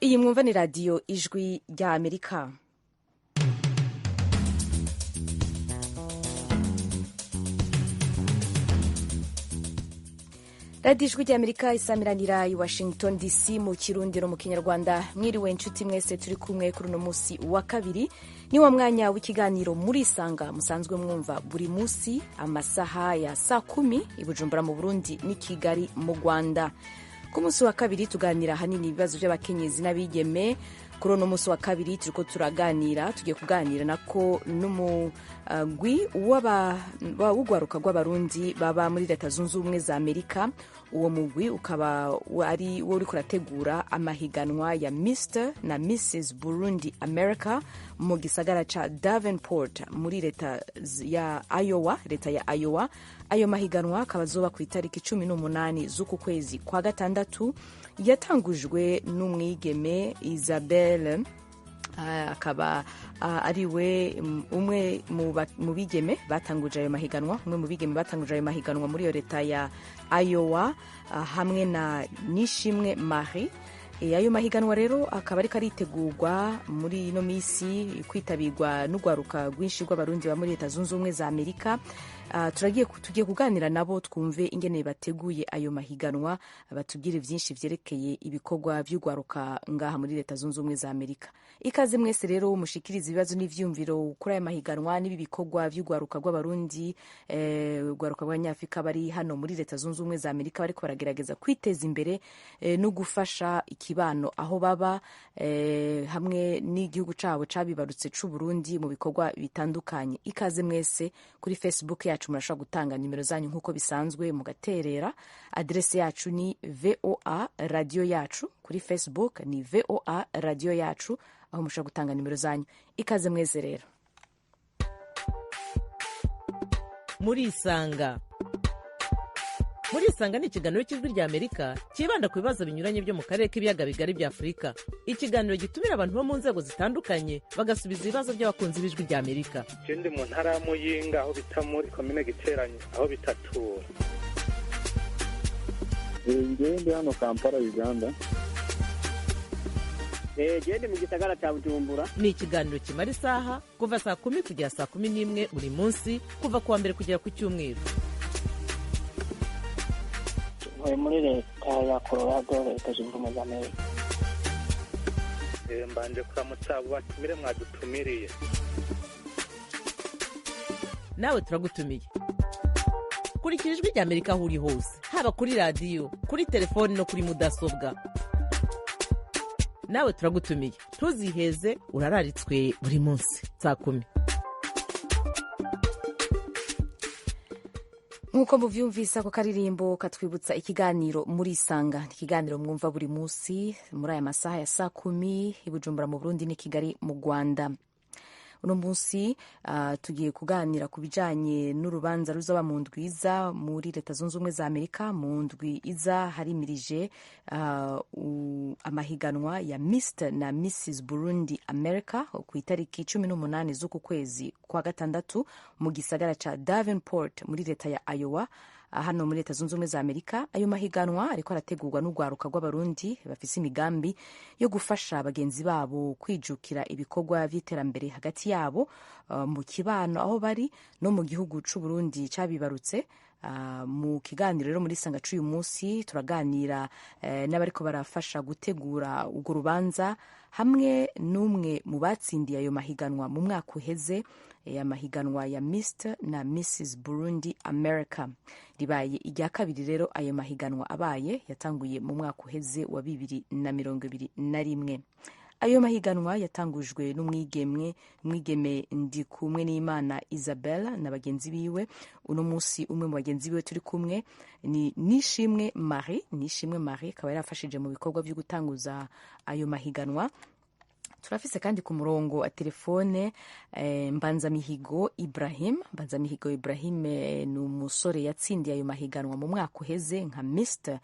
Iyi mwumva ni Radiyo Ijwi rya Amerika. Radiyo Ijwi rya Amerika isamiranira i Washington DC mu Kirundi no mu Kinyarwanda. Mwiriwe inshuti mwese turi kumwe kuri uno munsi wa kabiri, ni wa mwanya w'ikiganiro Murisanga musanzwe mwumva buri munsi amasaha ya saa 10 i Bujumbura mu Burundi n'i Kigali mu Rwanda. Ku munsi wa kabiri tuganira ahanini ibibazo by'abakenyezi n'abigeme. Kuri uno munsi wa kabiri turiko turaganira, tugiye kuganira nako n'umugwi w'urwaruka rw'Abarundi baba muri Leta Zunze Ubumwe za Amerika. Uwo mugwi ukaba ari wo uriko urategura amahiganwa ya Mr na Mrs Burundi America mu gisagara ca Davenport muri leta ya Iowa, leta ya Iowa. Ayo mahiganwa akaba azoba ku itariki 18 z'uku kwezi kwa gatandatu. Yatangujwe n'umwigeme Isabelle, akaba ari we umwe mu bigeme batanguje ayo mahiganwa, umwe mu bigeme batanguje ayo mahiganwa muri iyo leta ya Iowa, hamwe na Nishimwe Marie. Ayo mahiganwa rero akaba ariko aritegurwa muri ino misi kwitabirwa n'urwaruka rwinshi rw'Abarundi ba muri Leta Zunze Ubumwe za Amerika. Tugiye kuganira nabo twumve ingene bateguye ayo mahiganwa, batubwire byinshi vyerekeye ibikorwa vy'urwaruka ngaha muri Leta Zunze Ubumwe za Amerika. Ikaze mwese rero mushikiriza ibibazo n'ivyumviro kuri aya mahiganwa n'ibi bikorwa vy'urwaruka rw'Abarundi, urwaruka rw'Abanyafrika bari hano muri Leta Zunze Ubumwe za Amerika bariko baragerageza kwiteza imbere no gufasha ikibano aho baba, hamwe n'igihugu cabo cabibarutse c'u Burundi mu bikorwa bitandukanye. Ikaze mwese kuri Facebook yacu murashobora gutanga nimero zanyu nk'uko bisanzwe mugaterera. Adrese yacu ni VOA Radio Yacu, kuri Facebook ni VOA Radio Yacu, aho mushobora gutanga nimero zanyu. Ikaze mwese rero. Murisanga. Murisanga ni ikiganiro cy'Ijwi rya Amerika cyibanda ku bibazo binyuranye byo mu karere k'ibiyaga bigari bya Afurika. Ikiganiro gitumira abantu bo mu nzego zitandukanye bagasubiza ibibazo by'abakunzi b'Ijwi rya Amerika. Ndi mu ntara ya Muyinga aho bita muri komine Giteranyo, aho bitatura. Njyewe ndi hano Kampala, Uganda. Gende mu gisagara cya Bujumbura. Ni ikiganiro kimara isaha kuva saa 10 kugera saa 11 buri munsi, kuva ku wa mbere kugera ku cyumweru. Ntuye muri leta ya Colorado, Leta Zunze Ubumwe za Amerika. Mbanje kuramutsa abo batumire mwadutumiriye. Nawe turagutumiye. Kurikira Ijwi rya Amerika aho uri hose, haba kuri radiyo, kuri telefoni no kuri mudasobwa. Nawe turagutumiye, ntuziheze, urararitswe buri munsi saa 10. Nk'uko muvyumvise, ako karirimbo katwibutsa ikiganiro Murisanga. Ni ikiganiro mwumva buri munsi muri aya masaha ya saa 10 i Bujumbura mu Burundi n'i Kigali mu Rwanda. Uno munsi tugiye kuganira ku bijanye n'urubanza ruzaba mu ndwi iza muri Leta Zunze Ubumwe za Amerika. Mu ndwi iza harimirije amahiganwa ya Mr na Mrs Burundi America ku itariki 18 z'uku kwezi kwa gatandatu mu gisagara ca Davenport muri leta ya Iowa, hano muri Leta Zunze Ubumwe za Amerika. Ayo mahiganwa ariko arategurwa n'urwaruka rw'Abarundi bafise imigambi yo gufasha bagenzi babo kwijukira ibikorwa vy'iterambere hagati yabo, mu kibano aho bari no mu gihugu c'u Burundi cabibarutse. Mu kiganiro rero muri Sanga c'uyu munsi turaganira n'abariko barafasha gutegura urwo rubanza hamwe n'umwe mu batsindiye ayo mahiganwa mu mwaka uheze, amahiganwa ya Mr na Mrs Burundi America. Ribaye irya kabiri rero ayo mahiganwa abaye, yatanguye mu mwaka uheze wa 2021. Ayo mahiganwa yatangujwe n'umwigeme Ndikumwe n'Imana Isabella na bagenzi biwe. Uno munsi umwe mu bagenzi biwe turi kumwe ni Nishimwe Marie. Nishimwe Marie akaba yarafashije mu bikorwa byo gutanguza ayo mahiganwa. Turafise kandi ku murongo wa telefone Mbanzamihigo Ibrahim. Mbanzamihigo Ibrahim ni umusore yatsindiye ayo mahiganwa mu mwaka uheze nka Mr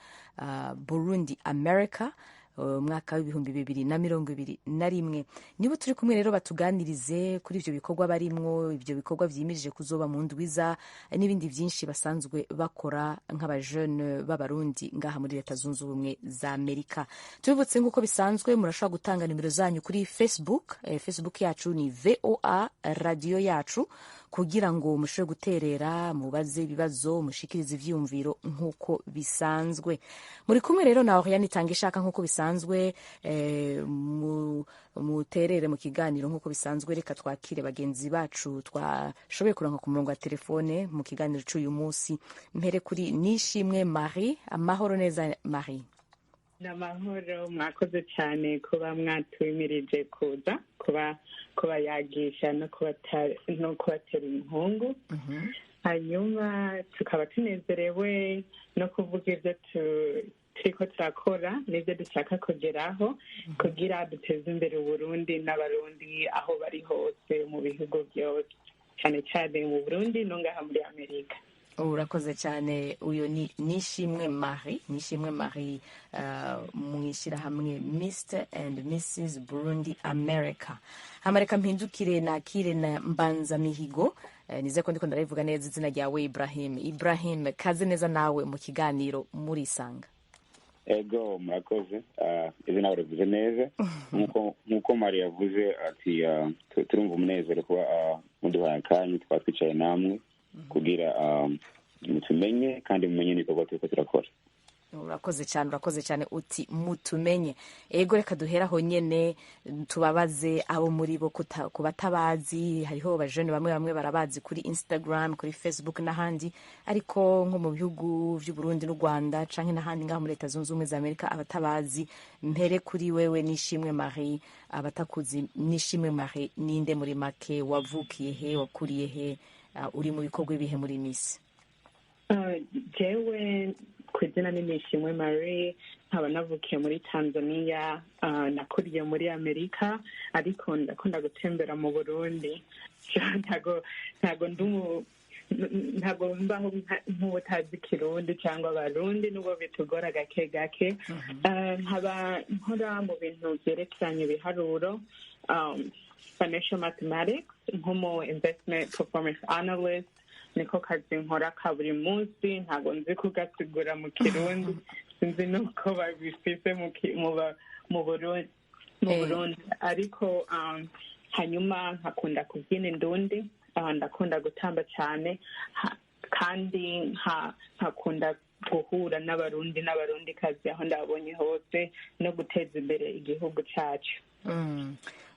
Burundi America. Umwaka w'2021. Nibo turi kumwe rero batuganirize kuri ivyo bikorwa barimwo, ivyo bikorwa vyimirije kuzoba mu ndwiza n'ibindi vyinshi basanzwe bakora nk'abajene b'Abarundi ngaha muri Leta Zunze Ubumwe za Amerika. Tubibutse, nk'uko bisanzwe, murashobora gutanga nimero zanyu kuri Facebook. Facebook yacu ni VOA Radio Yacu, kugira ngo mushobore guterera, mubaze ibibazo, mushikirize ivyiyumviro nk'uko bisanzwe. Muri kumwe rero na Oriane Itangishaka nk'uko bisanzwe. Muterere mu kiganiro nk'uko bisanzwe. Reka twakire bagenzi bacu twashoboye kuronka ku murongo wa telefone mu kiganiro c'uyu munsi. Mpere kuri Nishimwe Marie. Amahoro neza, Marie? Ni amahoro, mwakoze cyane kuba mwatumirije kuza kuba kubayagisha no kubatera inkungu. Hanyuma tukaba tunezerewe no kuvuga ibyo turiko turakora n'ibyo dushaka kugeraho kugira duteze imbere Uburundi n'Abarundi aho bari hose mu bihugu byose, cyane cyane mu Burundi no ngaha muri Amerika. Urakoze cyane. Uyu ni Nishimwe Marie, Nishimwe Marie, mu ishyirahamwe Mr and Mrs Burundi America. Hamareka mpindukire nakire na Mbanza Mihigo. Nize ko ndiko ndarivuga neza izina ryawe, Ibrahim. Ibrahim, kaze neza nawe mu kiganiro Murisanga. Ego, murakoze. Izina warivuze neza. Nk'uko Mari yavuze ati turumva umunezero kuba muduhaye akanya tukaba twicaye namwe kugira mutumenye kandi mumenye n'ibikorwa turiko turakora. Urakoze cyane, urakoze cyane. Uti mutumenye. Ego, reka duheraho nyene tubabaze abo muri bo ku batabazi. Hariho abajene bamwe bamwe barabazi kuri Instagram, kuri Facebook n'ahandi, ariko nko mu bihugu vy'u Burundi n'u Rwanda canke n'ahandi ngaho muri Leta Zunze Ubumwe za Amerika abatabazi. Mpere kuri wewe, Nishimwe Marie. Abatakuzi, Nishimwe Marie ninde muri make? Wavukiye he? Wakuriye he? Uri mu bikorwa ibihe muri misi? Jewe ku izina ni Nishimwe Marie, nkaba navukiye muri Tanzania, nakuriye muri Amerika, ariko ndakunda gutembera mu Burundi. Ntago mbaho nk'ubutazi Kirundi cyangwa Abarundi, nubwo bitugora gake gake. Nkaba nkora mu bintu byerekeranye ibiharuro, financial mathematics, nko investment performance analyst. Niko kazi nkora ka buri munsi. Ntabwo nzi kugasigura mu Kirundi, sinzi nuko babifise mu Burundi, ariko hanyuma nkakunda kubyina indundi, ndakunda gutamba cyane, kandi nkakunda guhura n'Abarundi n'Abarundikazi aho ndabonye hose no guteza imbere igihugu cyacu.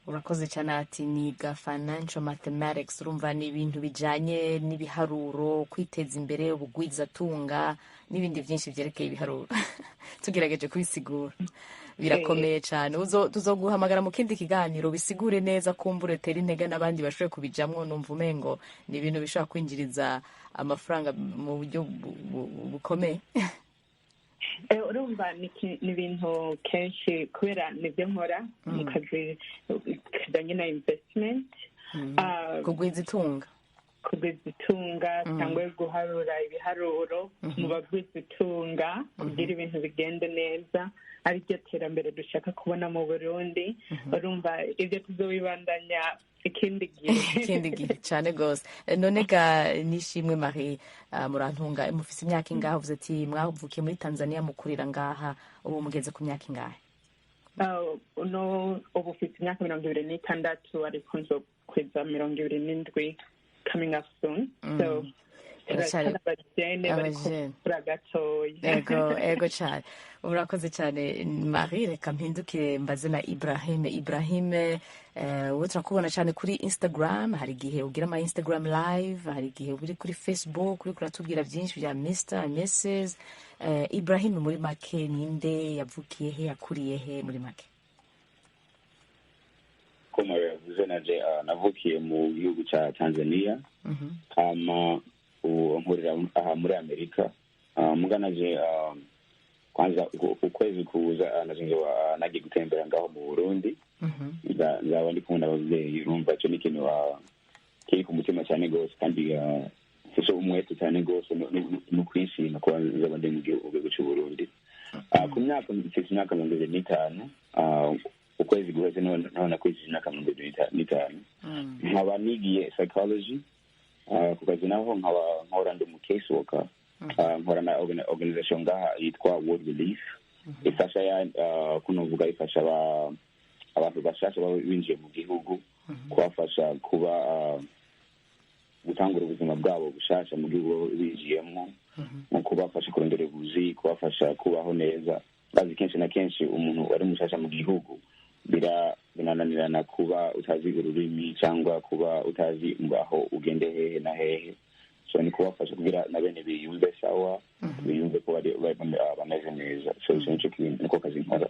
Urakoze cyane. Ati niga financial mathematics, urumva ni ibintu bijanye n'ibiharuro, kwiteza imbere, ubugwizatunga n'ibindi byinshi byerekeye ibiharuro. Tugerageje kubisigura birakomeye cyane. Tuzoguhamagara mu kindi kiganiro bisigure neza, kumbure tere intege n'abandi bashoboye kubijamwo. Numva umengo ni ibintu bishobora kwinjiriza amafaranga mu buryo bukomeye. Urumva ni ibintu kenshi kubera nibyo nkora mu kazi kajyanye na investment. Kugwiza itunga. Kugwiza itunga cyangwa guharura ibiharuro mu bagwiza itunga kugira ibintu bigende neza, ariryo terambere dushaka kubona mu Burundi. Urumva ibyo tuzobibandanya ikindi gihe. Ikindi gihe cyane rwose. None ga Nishimwe Marie, murantunga, mufise imyaka ingahe? Uvuze ati mwavukiye muri Tanzania, mukurira ngaha, ubu mugeze ku myaka ingahe? Uno ubu ufite imyaka 26, ariko nzokwiza 27 coming up soon, so Uracyari abajene bariko abajene. gukura gatoya. Ego cyane, urakoze cyane, Marie. Reka mpindukire mbaze na Ibrahim. Ibrahim, wowe turakubona cyane kuri Instagram. Hari igihe ugira ama Instagram live, hari igihe uri kuri Facebook uriko uratubwira byinshi bya Mr and Mrs. Ibrahim, muri make ninde? Yavukiye he? Yakuriye he muri make? Ko Mario yavuze, naje navukiye mu gihugu cya Tanzania, hama ubu nkorera aha muri Amerika. Muga naje kwanza ukwezi kuza naje nzoba nagiye gutembera ngaho mu Burundi. Nzaba ndi kumwe n'abavyeyi. Urumva ico ni ikintu kiri ku mutima cyane gose, kandi mfise umwete cyane gose no kwishima kuba nzaba ndi mu gihugu c'u Burundi. Ku myaka, mfise imyaka 25. Ukwezi guheze niho nakwije imyaka 25. Nkaba nigiye psychology. Ku kazi naho nkaba nkora, ndi mu case worker. Nkora na organization ngaha yitwa World Relief, ifasha ya kunovuga ifasha abantu bashasha baba binjiye mu gihugu, kubafasha kuba gutangura ubuzima bwabo bushasha mu gihugu baba binjiyemo, mu kubafasha kurondera ubuzi, kubafasha kubaho neza. Bazi kenshi na kenshi umuntu ari mushasha mu gihugu binananirana kuba utazi ururimi cyangwa kuba utazi ngo aho ugende hehe na hehe. So ni kubafasha kugira na bene biyumve sawa, biyumve ko bameze neza. So ico nico kintu, niko kazi nkora.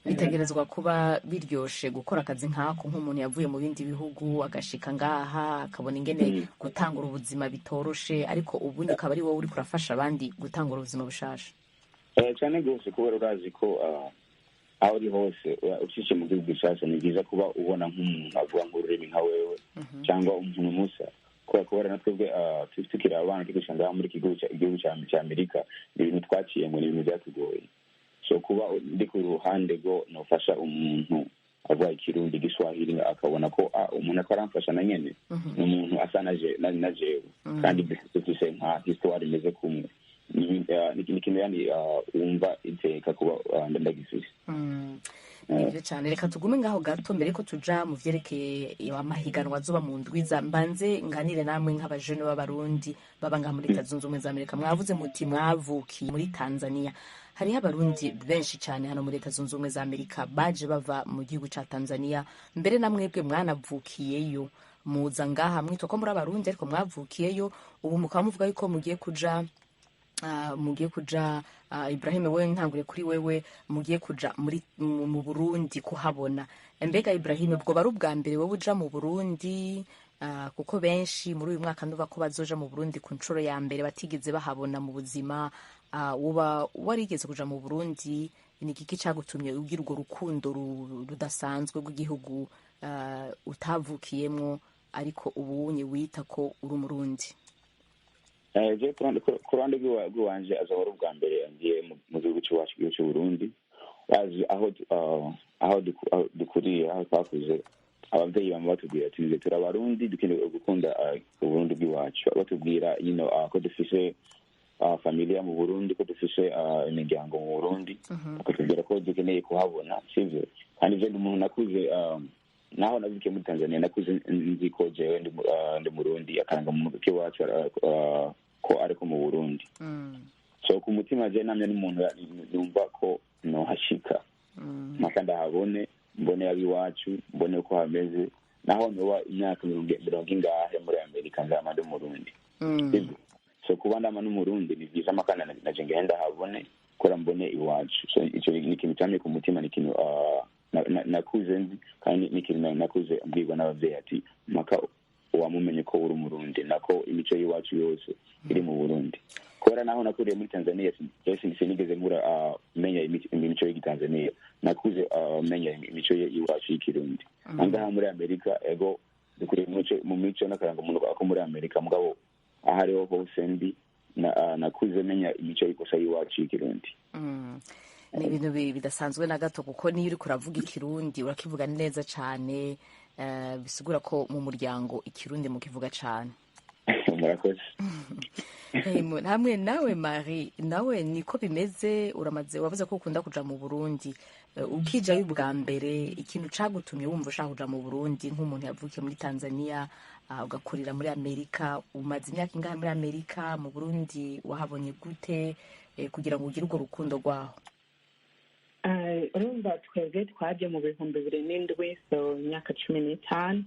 Bitegerezwa kuba biryoshe gukora akazi nk'ako, nk'umuntu yavuye mu bindi bihugu agashika ngaha, akabona ingene gutangura ubuzima bitoroshe, ariko ubundi ukaba ari wowe uriko urafasha abandi gutangura ubuzima bushasha. Cyane rwose, kubera urazi ko aho uri hose, ucishe mu gihugu gishasha, ni byiza kuba ubona nk'umuntu avuga nk'ururimi nka wewe cyangwa umuntu musa, kubera na twebwe tukiri abana tugisha ngaha muri iki gihugu cya Amerika, ni ibintu twaciyemo, ni ibintu byatugoye. So kuba ndi ku ruhande rwo nofasha umuntu avuga Ikirundi, Igiswahili, akabona ko umuntu ako aramfasha na nyene ni umuntu asa na jewe, kandi dufise nka histoire imeze kumwe. Ni ikintu yani wumva iteka kuba ndagifise. Ni byo cyane. Reka tugume ngaho gato mbere ko tuja mu vyerekeye amahiganwa azoba mu ndwiza. Mbanze nganire namwe nk'abajene b'Abarundi baba ngaha muri Leta Zunze Ubumwe za Amerika. Mwavuze muti mwavukiye muri Tanzania. Hariho Abarundi benshi cyane hano muri Leta Zunze Ubumwe za Amerika baje bava mu gihugu ca Tanzania, mbere na mwebwe mwanavukiyeyo, muza ngaha mwitwa ko muri Abarundi ariko mwavukiyeyo. Ubu mukaba muvuga yuko mugiye kuja, Ibrahim, wewe ntangure kuri wewe, mugiye kuja mu Burundi kuhabona. Mbega Ibrahim, ubwo bari ubwa mbere wowe uja mu Burundi? Kuko benshi muri uyu mwaka nduva ko bazoja mu Burundi ku nshuro ya mbere, batigeze bahabona mu buzima. Uba warigeze kuja mu Burundi? Ni igiki cagutumye ugira urwo rukundo rudasanzwe rw'igihugu utavukiyemwo, ariko ubunye wita ko uri Umurundi? Je ku ruhande rw'iwanje azaba ari ubwa mbere ngiye mu gihugu cy'iwacu, igihugu cy'u Burundi. Bazi aho dukuriye, aho twakuze, ababyeyi bama batubwira ati nze turi Abarundi, dukeneye gukunda Uburundi bw'iwacu. Batubwira ko dufise familiya mu Burundi, ko dufise imiryango mu Burundi, bakatubwira ko dukeneye kuhabona, sivyo? Kandi je ndi umuntu nakuze, naho navukiye muri Tanzania, nakuze nzi ko jewe ndi Murundi, akarangamuntu k'iwacu ko ariko mu Burundi. So ku mutima je namye n'umuntu numva ko nohashika mpaka ndahabone, mbone abiwacu, mbone uko hameze. Naho noba imyaka mirongo ingahe muri Amerika, nzama ndi Umurundi. Sivyo? So kuba ndama n'Umurundi ni vyiza, makana naje ngende ndahabone, kora mbone iwacu. So ico ni ikintu camye ku mutima, ni ikintu nakuze nzi, kandi ni ikintu nakuze mbwirwa n'abavyeyi ati mpaka wamumenye ko uri Umurundi, nako imico y'iwacu yose iri mu Burundi. Kubera naho nakuriye muri Tanzania, sinigeze nkura menya imico y'Igitanzania. Nakuze menya imico y'iwacu y'Ikirundi. Angaha muri Amerika, ego, dukuriye mu mico n'akarangamuntu ako muri Amerika, mugabo aho ariho hose ndi nakuze menya imico y'ikosa y'iwacu y'Ikirundi. Ni ibintu bidasanzwe na gato, kuko niyo uriko uravuga Ikirundi urakivuga neza cane, bisigura ko mu muryango Ikirundi mukivuga cane. Murakoze. Hamwe nawe Marie, nawe niko bimeze? Uramaze, wavuze ko ukunda kuja mu Burundi. Ukijayo ubwa mbere, ikintu cagutumye wumva ushaka kuja mu Burundi, nk'umuntu yavukiye muri Tanzania, ugakurira muri Amerika, umaze imyaka ingahe muri Amerika? Mu Burundi wahabonye gute, kugira ngo ugire urwo rukundo rwaho? Urumva twebwe twaje mu 2007, so imyaka 15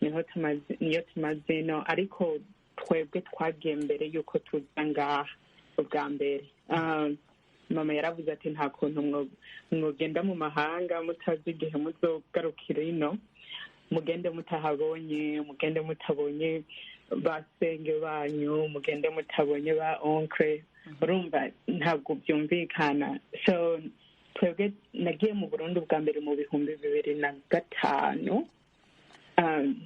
niho tumaze, niyo tumaze no, ariko twebwe twagiye mbere yuko tuza ngaha ubwa mbere. Mama yaravuze ati nta kuntu mwogenda mu mahanga mutazi igihe muzogarukira ino, mugende mutahabonye, mugende mutabonye ba senge banyu, mugende mutabonye ba oncle, urumva ntabwo byumvikana. So twebwe nagiye mu Burundi ubwa mbere mu 2005.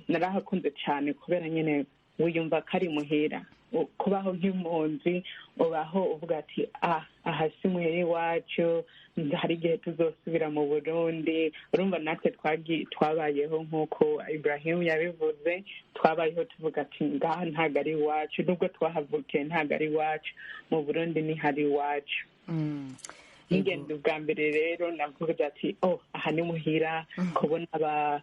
Narahakunze cyane kubera nyine Wiyumva ko ari muhira. Kubaho nk'impunzi, ubaho uvuga ati: "Ah, aha si muhira iwacu, hari igihe tuzosubira mu Burundi." Urumva natwe twabayeho nk'uko Ibrahim yabivuze, twabayeho tuvuga ati: "Ngaha ntabwo ari iwacu, nubwo twahavukiye ntabwo ari iwacu, mu Burundi ni hari iwacu." Ingendo bwa mbere rero navuga ati: "Oh, aha ni muhira." Kubona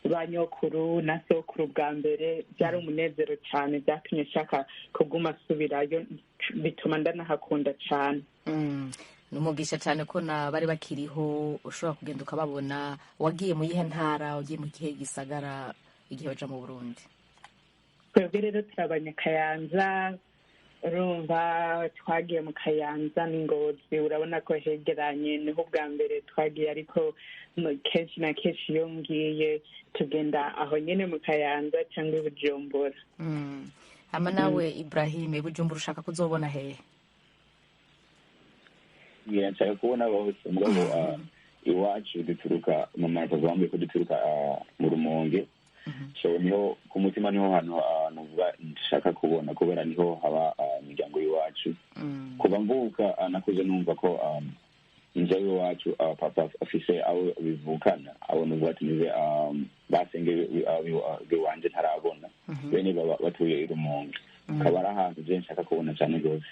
ba nyokuru na sokuru bwa mbere byari umunezero cyane, byatumye nshaka kuguma asubirayo, bituma ndanahakunda cyane. Ni umugisha cyane ko na bari bakiriho, ushobora kugenda ukababona. Wagiye mu yihe ntara, ugiye mu kihe gisagara igihe baja mu Burundi? Twebwe rero turi Abanyakayanza. Urumva twagiye mu Kayanza n'Ingozi, urabona ko hegeranye, niho ubwa mbere twagiye. Ariko kenshi na kenshi iyo ngiye tugenda aho nyine mu Kayanza cyangwa i Bujumbura. Hama nawe Ibrahim, Bujumbura ushaka kuzobona hehe? Ngira nshaka kubona bose, mugabo iwacu duturuka, mama na papa bambwiye ko duturuka mu Rumonge. So niho ku mutima, niho hantu nuvuga nshaka kubona, kubera niho haba imiryango y'iwacu. Kuva mvuka nakuze numva ko inzu y'iwacu, papa afise abo bivukana, abo nuvuga ati nize basenge biwanje ntarabona, bene baba batuye i Rumonge, akaba ari ahantu je nshaka kubona cyane rwose.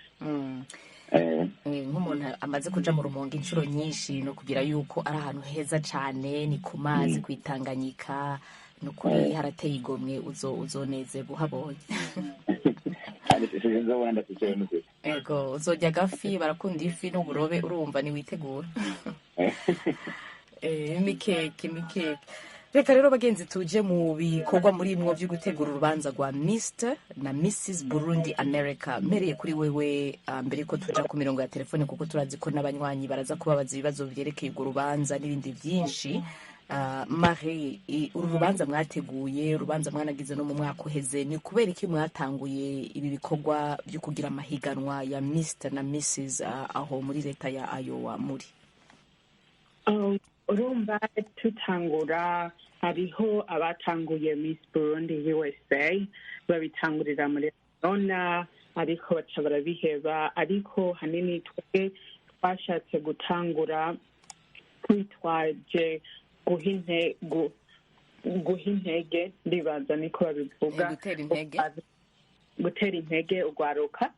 Nk'umuntu amaze kuja mu Rumonge inshuro nyinshi, no kugira yuko ari ahantu heza cane, ni ku mazi, kwitanganyika, ni ukuri harateye igomwe, uzonezerwa uhabonye. Kandi sinzobona ndafise n'ukuri. Ego, uzorya agafi, barakunda ifi n'uburobe, urumva niwitegura imikeke imikeke. Reka rero bagenzi tuje mu bikorwa muri mwo byo gutegura urubanza rwa Mr na Mrs Burundi America. Mpereye kuri wewe, mbere ko tuja ku mirongo ya telefone, kuko turazi ko n'abanywanyi baraza kubabaza ibibazo byerekeye urwo rubanza n'ibindi byinshi. Marie, uru rubanza mwateguye, urubanza mwanagize no mu mwaka uheze, ni kubera iki mwatanguye ibi bikorwa byo kugira amahiganwa ya Mr na Mrs aho muri leta ya Iowa muri? Urumva tutangura, hariho abatanguye Miss Burundi USA, babitangurira muri Arizona, ariko baca barabiheba. Ariko hanini twe twashatse gutangura twitwaje guha intege, ndibaza niko babivuga. Gutera intege. Gutera intege urwaruka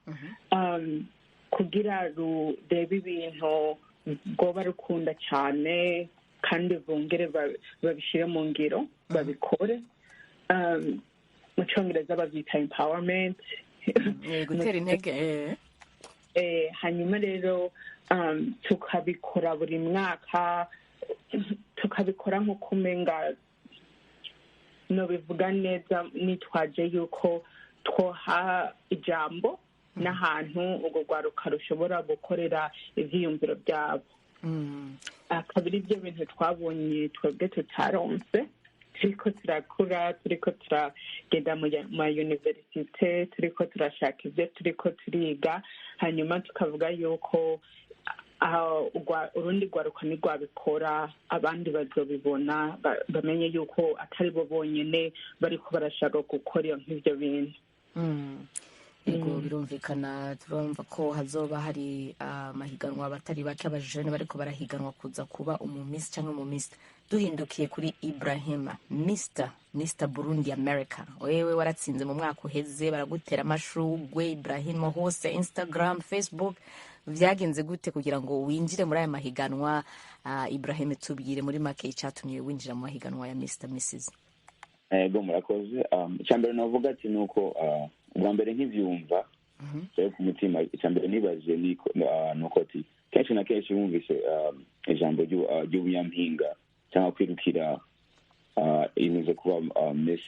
kugira rurebe ibintu rwoba rukunda cyane kandi bongere babishyire mu ngiro, babikore. Mu Cyongereza babyita empowerment. Gutera intege. Hanyuma rero tukabikora buri mwaka, tukabikora nk'uko umenga nobivuga neza, nitwaje yuko twoha ijambo n'ahantu urwo rwaruka rushobora gukorera ivyiyumviro byabo. Akaba ari byo bintu twabonye twebwe tutaronse turiko turakura, turiko turagenda mu ma université, turiko turashaka ibyo turiko turiga. Hanyuma tukavuga yuko urundi rwaruka ntirwabikora, abandi bazobibona, bamenye yuko atari bo bonyene bariko barashaka gukora nk'ivyo bintu. Yego, birumvikana. Turumva ko hazoba hari amahiganwa, abatari bake, abajene bariko barahiganwa kuza kuba umumisi cyangwa umumisi. Duhindukiye kuri Ibrahima, Mr Burundi America, wewe waratsinze mu mwaka uheze, baragutera amashugwe Ibrahima hose, Instagram, Facebook. Vyagenze gute kugira ngo winjire muri aya mahiganwa? Ibrahim, tubwire muri make icatumye winjira mu mahiganwa ya Mr Mrs. Ego, murakoze. Icya mbere navuga ati ni uko ubwa mbere nkivyumva, jewe ku mutima icya mbere nibaje nuko ati kenshi na kenshi wumvise ijambo ry'ubunyampinga cyangwa kwirukira inuze kuba miss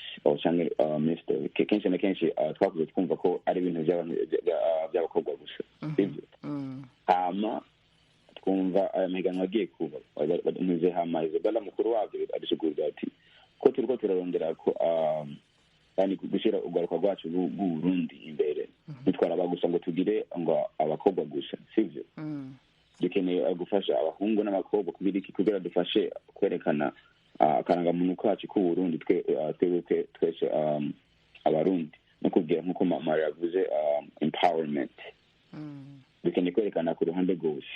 cyangwa mister, kenshi na kenshi twakuze twumva ko ari ibintu by'abakobwa gusa, sibyo? Hama twumva aya mahiganwa agiye kuba ntuze, hama Isabella mukuru wabyo adusigurira ati ko turiko turarondera ko yani gushyira urwaruka rwacu rw'Uburundi imbere, ntitwaraba gusa ngo tugire ngo abakobwa gusa, sivyo? Dukeneye gufasha abahungu n'abakobwa. Kugira iki? Kugira dufashe kwerekana akarangamuntu kacu k'Uburundi, twebwe twese. Abarundi no kugira nk'uko mama yavuze, empowerment, dukeneye kwerekana ku ruhande rwose.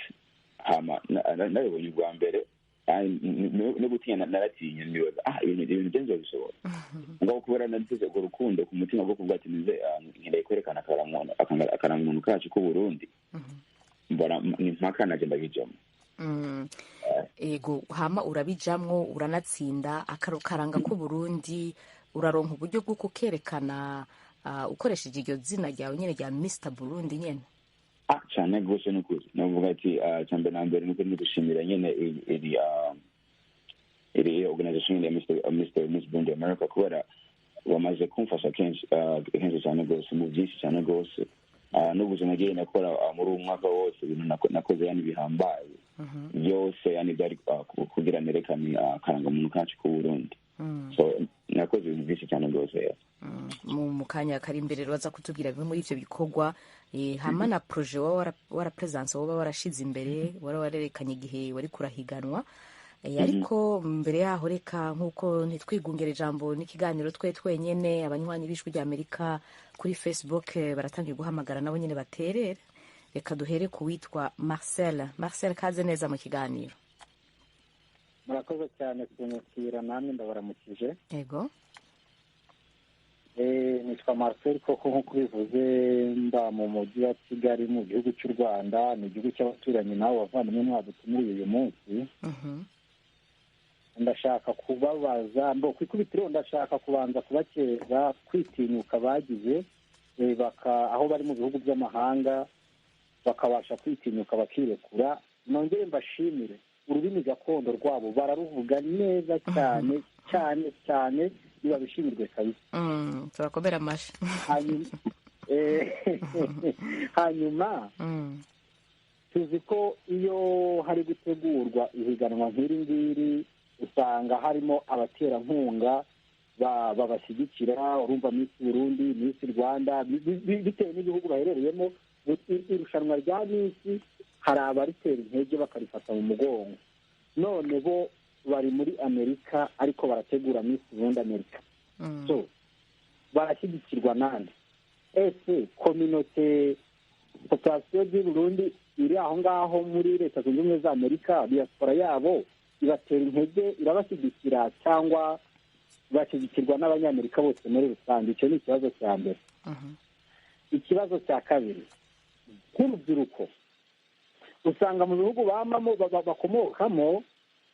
Hama nabibonye ubwa mbere no gutinya, naratinya, nibaza: "Ah, ibintu byo nzobishobora?" Ngabo kubera nagize urwo rukundo ku mutima rwo kuvuga ati: "Nize nkeneye kwerekana akarangamuntu kacu k'Uburundi," mbona ni mpaka naje ndabijamo. Ego, hama urabijamwo, uranatsinda. Akaranga k'Uburundi uraronka uburyo bwo kukerekana ukoresheje iryo zina ryawe nyene rya Mr Burundi nyene. Ah, cyane rwose, nukuri navuga ati cyambere na mbere nuko ni gushimira nyene iri organization ya Mr Miss Burundi America, kubera bamaze kumfasha kenshi, kenshi cyane rwose, mu byinshi cyane rwose. N'ubuzima nagiye nakora muri uwo mwaka wose, ibintu nakoze yani bihambaye byose, yani byari kugira nerekane akarangamuntu kacu k'Uburundi. So nakoze ibintu byinshi cyane rwose, yeah. Mu kanya kari imbere baza kutubwira bimwe muri ivyo bikorwa, hama na projet waba warapresense, woba warashize imbere, wara warerekanye igihe wari kurahiganwa. Ariko mbere yaho, reka nk'uko ntitwigungere ijambo n'ikiganiro twe twenyene, abanywanyi b'Ijwi rya Amerika kuri Facebook baratangiye guhamagara, nabo nyene baterere. Reka duhere ku witwa Marcel. Marcel, kaze neza mu kiganiro. Murakoze cyane kunyakira, namwe ndabaramukije. Yego. Nitwa Marcel koko nk'uko ubivuze, mba mu mujyi wa Kigali mu gihugu cy'u Rwanda, ni igihugu cy'abaturanyi nawe bavandimwe mwadutumiriye uyu munsi. Ndashaka kubabaza mbo ku ikubitiro, ndashaka kubanza kubakeza kwitinyuka bagize, aho bari mu bihugu by'amahanga bakabasha kwitinyuka bakirekura. Nongere mbashimire ururimi gakondo rwabo, bararuvuga neza cyane cyane cyane, nibabishimirwe kabisa. Turakomera amashi. Hanyuma tuzi ko iyo hari gutegurwa ihiganwa nk'iri ngiri, usanga harimo abaterankunga babashyigikira. Urumva Miss Burundi, Miss Rwanda, bitewe n'ibihugu baherereyemo, irushanwa rya Miss hari abaritera intege bakarifata mu mugongo. None bo bari muri Amerika ariko barategura Miss Burundi Amerika, so barashyigikirwa nande? Ese communauté, population du Burundi iri aho ngaho muri Leta Zunze Ubumwe za Amerika, diaspora yabo ibatera intege, irabashyigikira, cyangwa bashyigikirwa n'Abanyamerika bose muri rusange? Icyo ni ikibazo cya mbere. Ikibazo cya kabiri, nk'urubyiruko usanga mu bihugu bamamo bakomokamo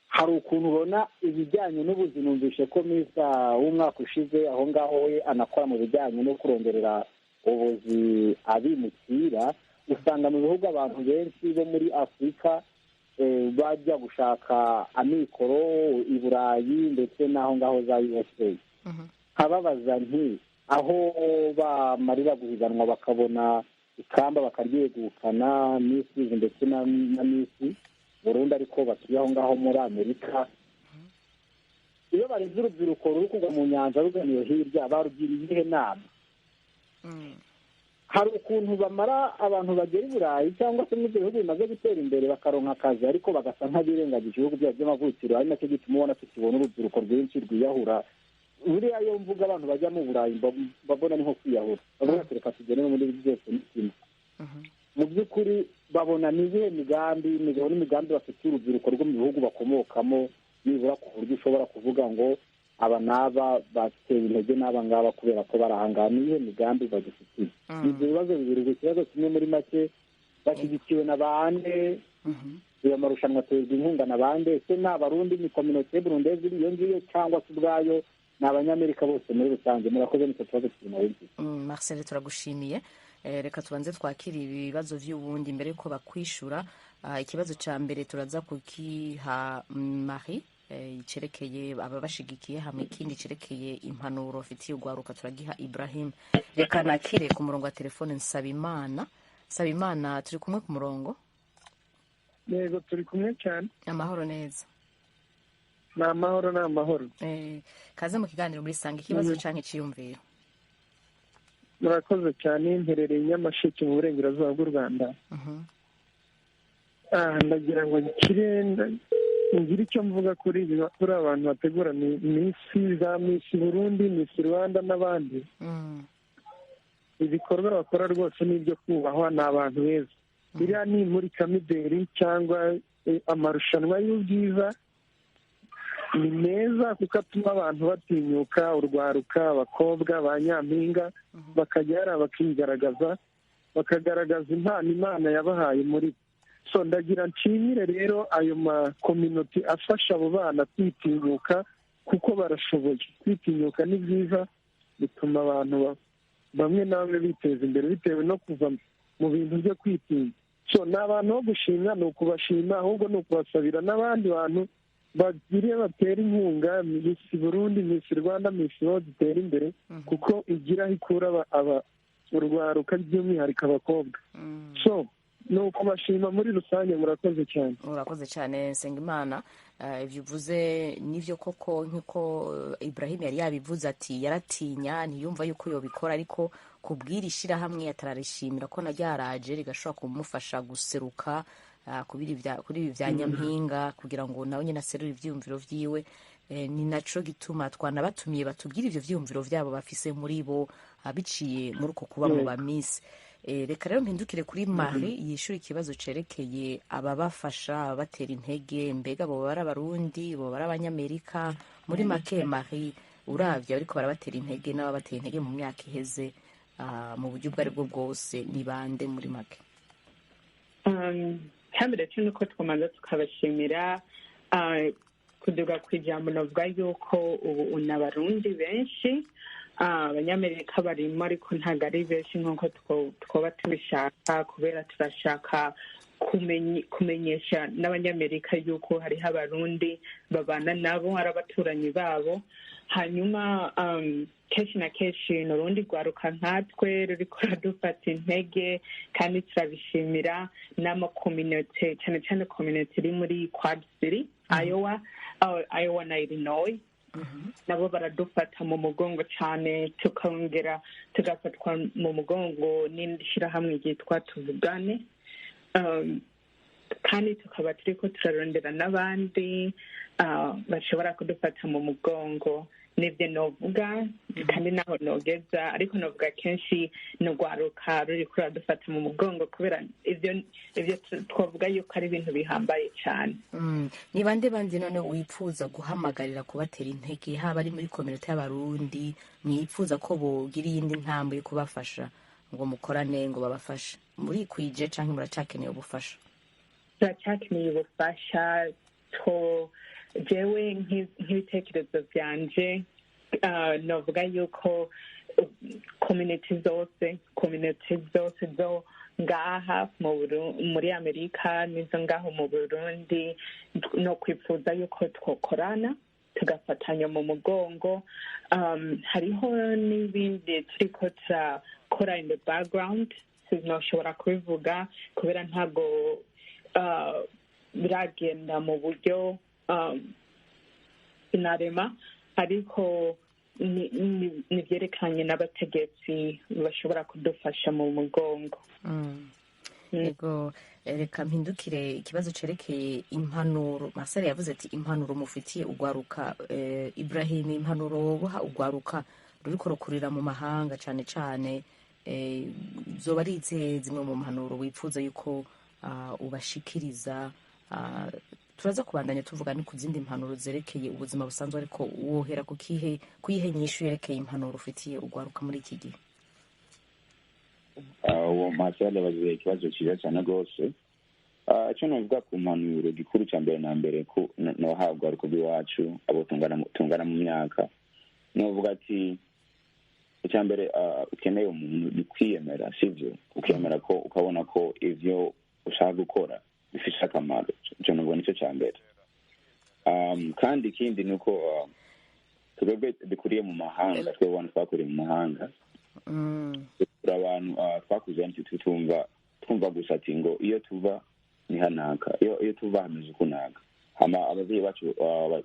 hari ukuntu ubona ibijyanye n'ubuzima. Numvishe ko Miss w'umwaka ushize aho ngaho we anakora mu bijyanye no kuronderera ubuzi abimukira. Usanga mu bihugu abantu benshi bo muri Afurika bajya gushaka amikoro i Burayi ndetse n'aho ngaho za USA. Nkababaza nti: aho bamarira guhiganwa bakabona ikamba bakaryegukana, Miss ndetse na Miss Burundi, ariko batuye aho ngaho muri Amerika, iyo barinze urubyiruko ruri kugwa mu nyanja rugana iyo hirya, barugira iyihe nama? Hari ukuntu bamara abantu bagera i Burayi cyangwa se muri ibyo bihugu bimaze gutera imbere bakaronka akazi, ariko bagasa nk'abirengagije ibihugu byabo by'amavukiro, ari nacyo gituma ubona tukibona urubyiruko rwinshi rwiyahura. Buriya iyo mvuga abantu bajya mu Burayi mbabona ni nko kwiyahura, bavuga ati: "Reka tugende no muri byose ni kimwe." Mu by'ukuri babona ni izihe migambi, imigabo n'imigambi bafitiye urubyiruko rwo mu bihugu bakomokamo, nibura ku buryo ushobora kuvuga ngo aba n'aba bateye intege n'aba ngaba kubera ko bari aha ngaha? Ni iyihe migambi badufitiye? Ni ibyo bibazo bibiri. Ubwo ikibazo kimwe muri make: bashyigikiwe na bande? Ayo marushanwa aterwa inkunga na bande? Ese ni Abarundi, ni communauté burundaise iri iyo ngiyo, cyangwa se ubwayo ni Abanyamerika bose muri rusange? Murakoze, nicyo kibazo kiri mu bindi. Marcel, turagushimiye. Reka tubanze twakire ibibazo vy'ubundi mbere yuko bakwishura. Ikibazo ca mbere turaza kukiha Marie, cerekeye ababashigikiye, hamwe ikindi cerekeye impanuro bafitiye urwaruka turagiha Ibrahim. Reka nakire ku murongo wa telefone Nsabimana. Nsabimana, turi kumwe ku murongo? Yego, turi kumwe cyane. Amahoro neza? Ni amahoro, ni amahoro. Kaze mu kiganiro muri Sanga, ikibazo canke iciyumviro. Murakoze cyane. Mperereye Nyamasheke mu burengerazuba bw'u Rwanda. Ndagira ngo nkire Ngira icyo mvuga kuri ibi, kuri abantu bategura Miss, za Miss Burundi, Miss Rwanda n'abandi. Ibikorwa bakora rwose ni ibyo kubahwa, ni abantu beza. Iriya ni imurikamideri cyangwa amarushanwa y'ubwiza ni meza, kuko atuma abantu batinyuka, urwaruka, abakobwa ba nyampinga bakajya hariya bakigaragaza, bakagaragaza impano Imana yabahaye muri bo. So ndagira nshimire rero ayo makominote afasha abo bana kwitinyuka, kuko barashoboye. Kwitinyuka ni byiza, bituma abantu bamwe na bamwe biteza imbere bitewe no kuva mu bintu byo kwitinya. So ni abantu bo gushimwa, ni ukubashima, ahubwo ni ukubasabira n'abandi bantu bagire batera inkunga Miss Burundi, Miss Rwanda, Miss World itere imbere, kuko igira aho ikura urwaruka, by'umwihariko abakobwa. So ni ukubashima muri rusange. Murakoze cyane. Urakoze cyane, Nsengimana. Ibyo uvuze nibyo koko, nk'uko Ibrahim yari yabivuze ati yaratinya, ntiyumva yuko yobikora, ariko kubwira ishyirahamwe atararishimira ko na ryaraje rigashobora kumufasha guseruka kuri ibi bya nyampinga, kugira ngo nawe nyine aserure ibyiyumviro byiwe. Ni naco gituma twanabatumiye batubwire ivyo vyiyumviro vyabo bafise muri bo, biciye muri uko kuba mu ba Miss. Reka rero mpindukire kuri Marie yishyura ikibazo cerekeye ababafasha, ababatera intege. Mbega boba ari Abarundi, boba ari Abanyamerika? Muri make, Marie, uravye ariko barabatera intege n'ababatera intege mu myaka iheze, mu buryo ubwo ari bwo bwose, ni bande muri make? Cyambere cyo nuko twamanza tukabashimira. Kuduga ku ijambo, navuga yuko ubu n'Abarundi benshi, Abanyamerika barimo, ariko ntabwo ari benshi nk'uko twoba tubishaka, kubera turashaka kumenyesha n'Abanyamerika yuko hariho Abarundi babana nabo, ari abaturanyi babo. Hanyuma kenshi na kenshi ni urundi rwaruka nkatwe ruriko ruradufata intege, kandi turabishimira, n'amakominote, cyane cyane kominote iri muri Quad City, Iowa, Iowa na Illinois, nabo baradufata mu mugongo cyane. Tukongera tugafatwa mu mugongo n'indi shyirahamwe ryitwa Tuvugane, kandi tukaba turiko turarondera n'abandi bashobora kudufata mu mugongo. Nibyo novuga, kandi naho nogeza, ariko novuga kenshi ni urwaruka ruriko ruradufata mu mugongo, kubera ivyo twavuga yuko ari ibintu bihambaye cyane. Ni bande bandi none wipfuza guhamagarira kubatera intege, haba ari muri kominote y'Abarundi, mwipfuza ko bogira iyindi ntambwe yo kubafasha ngo mukorane, ngo babafashe? Murikwije canke muracakeneye ubufasha? Turacyakeneye ubufasha. To jewe nk'ibitekerezo byanje, novuga yuko community zose zo ngaha muri Amerika n'izo ngaho mu Burundi, no kwifuza yuko twokorana, tugafatanya mu mugongo. Hariho n'ibindi turiko turakora in the background, sinoshobora kubivuga kubera ntabwo biragenda mu buryo sinarema, ariko ni ibyerekeranye n'abategetsi bashobora kudufasha mu mugongo. Yego, reka mpindukire ikibazo cerekeye impanuro. Marcel yavuze ati impanuro mufitiye ugwaruka. Ibrahim, impanuro woboha ugwaruka ruriko rukurira mu mahanga cane cane, zoba ari izihe? Zimwe mu mpanuro wifuza yuko ubashikiriza? Turaza kubandanya tuvuga ni ku zindi mpanuro zerekeye ubuzima busanzwe, ariko wohera ku kihe, kuyihe nyishu yerekeye impanuro ufitiye ugwaruka muri iki gihe? Uwo Marcel yabaze ikibazo cyiza cyane rwose. Icyo navuga ku mpanuro gikuru cya mbere na mbere ko nohabwa urwaruka rw'iwacu, abo tungana mu myaka, novuga ati icya mbere ukeneye umuntu ni kwiyemera, sibyo? Ukemera ko, ukabona ko ivyo ushaka gukora bifite akamaro. Icyo navuga nicyo cya mbere. Kandi ikindi ni uko twebwe dukuriye mu mahanga, twebwe abantu twakuriye mu mahanga, turi abantu twakuze twumva gusa ati ngo iyo tuva ni hanaka, iyo tuva hameze ukunaka. Hama abavyeyi bacu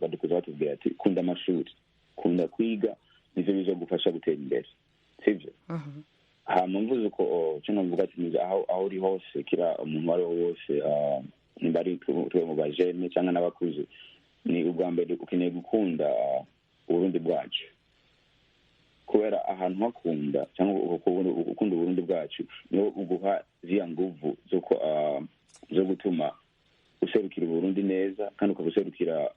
badukuza batubwira ati kunda amashuri, kunda kwiga, nivyo bizogufasha gutera imbere, sivyo? Hama mvuze uko, cyo novuga ati aho uri hose, kira umuntu uwo ari we wose. Nimba ari twe mu bajene cyangwa n'abakuze, ni ubwa mbere ukeneye gukunda Uburundi bwacu, kubera ahantu hakunda cyangwa ukunda Uburundi bwacu niho uguha ziriya nguvu zo gutuma userukira Uburundi neza, kandi ukaba userukira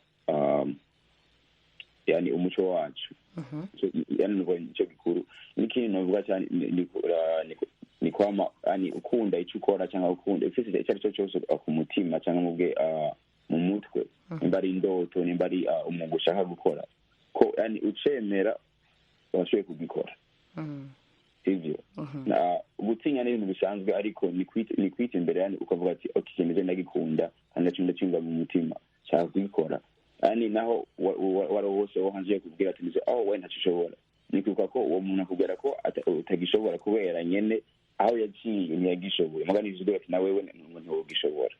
yani umuco wacu. Yani nicyo gikuru. N'ikindi novuga cyane ni kwama yani ukunda icyo ukora, cyangwa ukunda ufite icyo ari cyo cyose ku mutima cyangwa mu mutwe, nimba ari indoto, nimba ari umwuga ushaka gukora, ko yani ucemera washoboye kugikora, sivyo? Gutinya ni ibintu bisanzwe, ariko ni kwita imbere, yani ukavuga ati: "Okay, ikintu ndagikunda kandi ndacyumva mu mutima, nshaka kugikora." Yani naho wari wose wo hanze kubwira ati: "Oh, we ntacyo ushobora," ni kwibuka ko uwo muntu akubwira ko utagishobora kubera nyene aho yaciye ntiyagishoboye. Muga nivyo ati nawe we ntiwogishobora.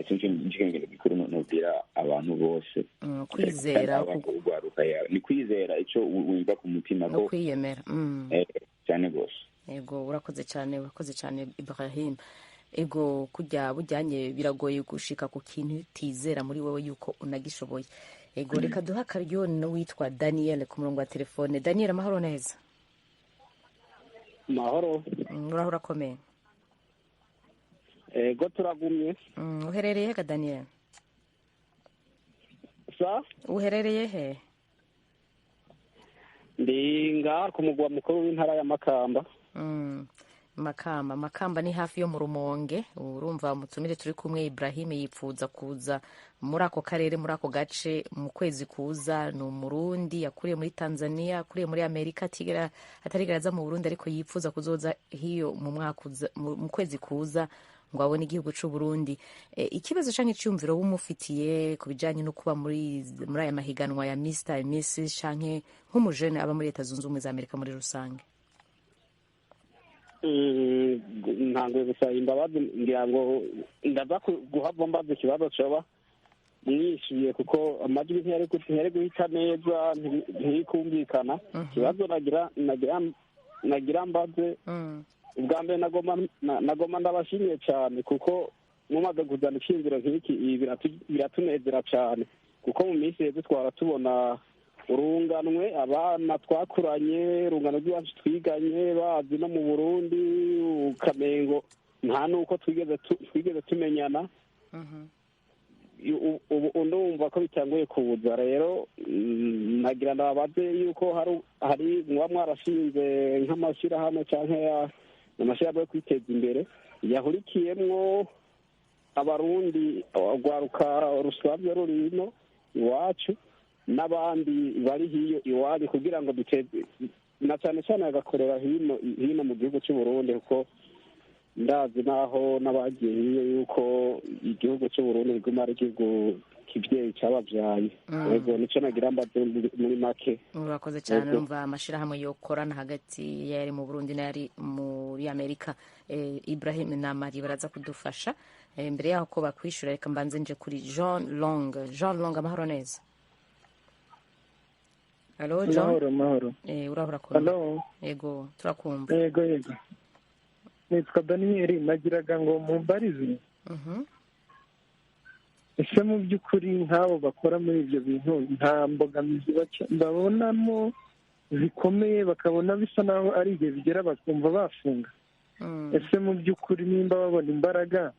Icyo kintu gikuru nubwira abantu bose. Kwizera. Urwaruka ni kwizera icyo wumva ku mutima. No kwiyemera. Cyane rwose. Yego, urakoze cyane, urakoze cyane, Ibrahim. Ego, kujya bujyanye biragoye gushika ku kintu utizera muri wowe yuko unagishoboye. Ego, reka duha akaryo n'uwitwa Daniel ku murongo wa telefone. Daniel, amahoro neza? Mahoro. Uraho, urakomeye? Ego, turagumye. Uherereye he ga Daniel? Sa? Uherereye he? Ndi ngaha ku mugwa mukuru w'intara ya Makamba. Makamba, Makamba ni hafi yo mu Rumonge. Urumva umutumire turi kumwe Ibrahim yipfuza kuza muri ako karere, muri ako gace, mu kwezi kuza. Ni Umurundi yakuriye muri Tanzania, akuriye muri Amerika, atarigera aza mu Burundi, ariko yipfuza kuzoza hiyo mu mwaka mu kwezi kuza ngo abone igihugu c'u Burundi. Ikibazo canke iciyumviro wumufitiye ku bijanye no kuba muri aya mahiganwa ya Mr and Mrs, canke nk'umujene aba muri Leta Zunze Ubumwe za Amerika muri rusange? Ntanguye gusaba imbabazi, ngira ngo ndaza guhava mbaza ikibazo coba mwishyuye, kuko amajwi ntiyari guhita neza, ntirikumvikana. Ikibazo nagira mbaze ubwa mbere, nagoma ndabashimiye cyane kuko mumaze kuzana icyiyumviro nk'iki, ibi biratunezera cyane, kuko mu minsi iheze twara tubona urunganwe, abana twakuranye, urungano rw'iwacu twiganye, bazi no mu Burundi, ukamengo nta n'uko twigeze tumenyana. Ubu ndumva ko bitanguye kuza. Rero nagira ndababaze yuko hari muba mwarashinze nk'amashyirahamwe cyangwa amashyirahamwe yo kwiteza imbere yahurikiyemwo Abarundi, urwaruka rusanzwe ruri ino iwacu n'abandi bari hiyo iwanyu, kugira ngo duteze na cyane cyane bagakorera hino hino mu gihugu cy'u Burundi, kuko ndazi naho n'abagiye hiyo yuko igihugu cy'u Burundi kiguma ari igihugu kibyeyi cyababyaye. Yego, nicyo nagira mbaze muri make. Urakoze cyane. Urumva amashyirahamwe yokorana hagati y'ayari mu Burundi n'ayari muri Amerika. Ibrahim na Marie baraza kudufasha. Mbere yaho ko bakwishyura, reka mbanze nje kuri Jean Long. Jean Long, amahoro neza? Allo, John? Mahoro, mahoro. Uraho, urakomeye? Allo? Yego, turakumva. Yego, nitwa Daniyeli. Nagiraga ngo mumbarize: ese mu by'ukuri nk'abo bakora muri ibyo bintu nta mbogamizi babonamo zikomeye, bakabona bisa naho ari igihe bigera bakumva bafunga? Ese mu by'ukuri nimba babona imbaraga,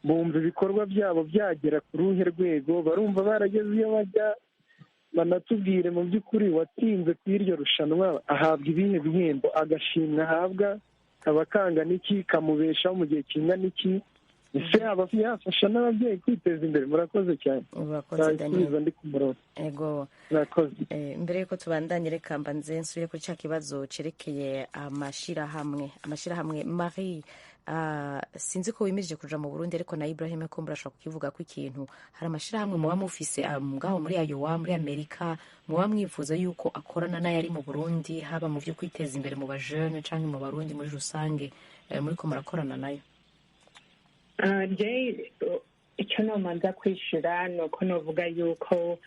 bumva ibikorwa byabo byagera ku ruhe rwego? Barumva barageze iyo bajya? Banatubwire mu by'ukuri, watsinze ku iryo rushanwa ahabwa ibihe bihembo? Agashimwe ahabwa kaba kangana iki? Kamubeshaho mu gihe kingana iki? Ese yaba yafasha n'ababyeyi kwiteza imbere? Murakoze cyane. Urakoze, Daniel. Nzasubiza ndi ku murongo. Ego. Murakoze. Mbere yuko tubandanye, reka mbanze nsubire kuri cya kibazo cerekeye amashyirahamwe. Marie, sinzi ko wimirije kuja mu Burundi, ariko na Ibrahim ko murashobora kukivuga ko ikintu. Hari amashyirahamwe muba mufise ngaho muri Iowa, muri Amerika, muba mwifuza yuko akorana n'ayari mu Burundi, haba mu byo kwiteza imbere mu bajene canke mu Barundi muri rusange, muriko murakorana nayo? Jay, icyo nomanza kwishyura ni uko novuga yuko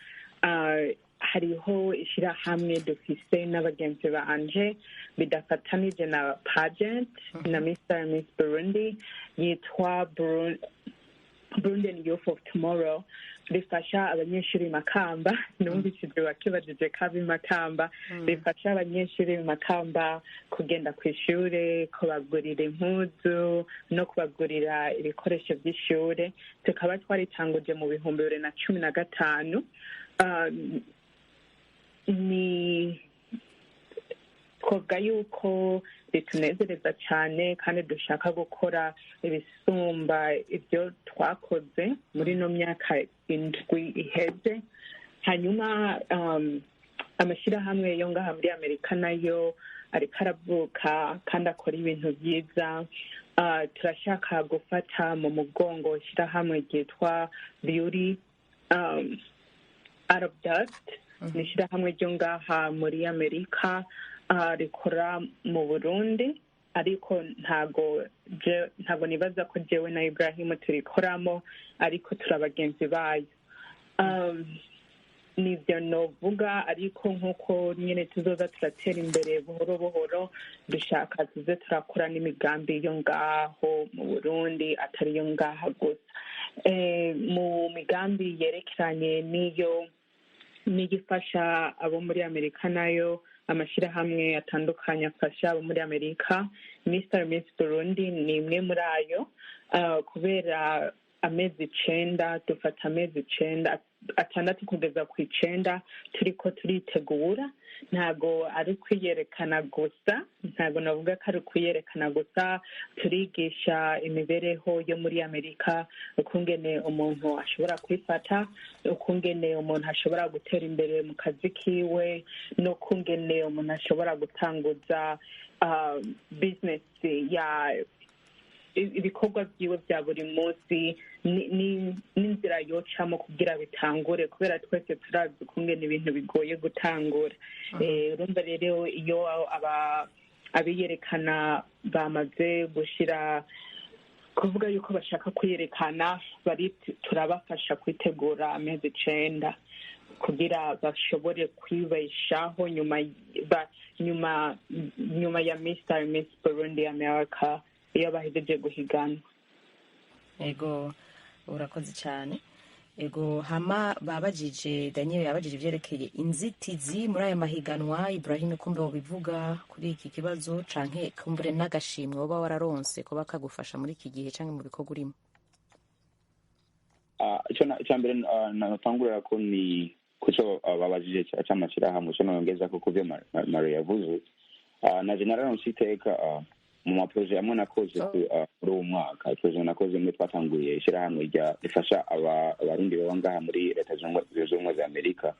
Hariho ishyirahamwe dufise n'abagenzi banje bidafatanije na pageant na Mr and Miss Burundi, yitwa Burundian Youth of Tomorrow, rifasha abanyeshuri Makamba. Numvishije bakibajije kabi Makamba. Rifasha abanyeshuri Makamba kugenda ku ishure, kubagurira impuzu no kubagurira ibikoresho by'ishure. Tukaba twaritanguje mu 2015. Ni twavuga yuko ritunezereza cyane, kandi dushaka gukora ibisumba ibyo twakoze muri ino myaka 7 iheze. Hanyuma amashyirahamwe yo ngaha muri Amerika nayo ariko aravuka kandi akora ibintu byiza. Turashaka gufata mu mugongo ishyirahamwe ryitwa Beauty Out of Dust. Ni ishyirahamwe ryo ngaha muri Amerika, rikora mu Burundi, ariko ntago nibaza ko jewe na Ibrahim turikoramo, ariko turi abagenzi bayo. Nivyo novuga, ariko nk'uko nyine tuzoza turatera imbere buhoro buhoro, dushaka tuze turakora n'imigambi yo ngaho mu Burundi, atari yo ngaha gusa. Mu migambi yerekeranye n'iyo n'igifasha abo muri Amerika, nayo amashyirahamwe atandukanye afasha abo muri Amerika, Mr Miss Burundi ni imwe muri ayo. Kubera amezi 9, dufata amezi 9, 6 kugeza ku 9 turiko turitegura. Ntago ari kwiyerekana gusa, ntago navuga ko ari kwiyerekana gusa. Turigisha imibereho yo muri Amerika, ukungene umuntu ashobora kwifata, ukungene umuntu ashobora gutera imbere mu kazi kiwe, n'ukungene umuntu ashobora gutanguza business ya ibikorwa byiwe bya buri munsi, n'inzira yocamo kugira bitangure, kubera twese turazi ukungene ibintu bigoye gutangura. Urumva rero, iyo abiyerekana bamaze gushira kuvuga yuko bashaka kwiyerekana, bari turabafasha kwitegura amezi 9 kugira bashobore kwibeshaho nyuma ya Mr Miss Burundi America, iyo bahejeje guhiganwa. Ego, urakoze cyane. Ego, hama babajije, Daniel yabajije ivyerekeye inzitizi muri aya mahiganwa. Ibrahim, kumbe wobivuga kuri iki kibazo, canke kumbure n'agashimwe woba wararonse kuba kagufasha muri iki gihe canke mu bikorwa urimo? Icya mbere natangurira ko ni kuco babajije c'amashyirahamwe, co nongeza ko kuvyo Marie yavuze. Naje nararonse iteka mu ma projets amwe nakoze muri uwo mwaka. Projet nakoze muri, twatanguye ishyirahamwe rifasha Abarundi baba ngaha muri Leta Zunze Ubumwe za Amerika.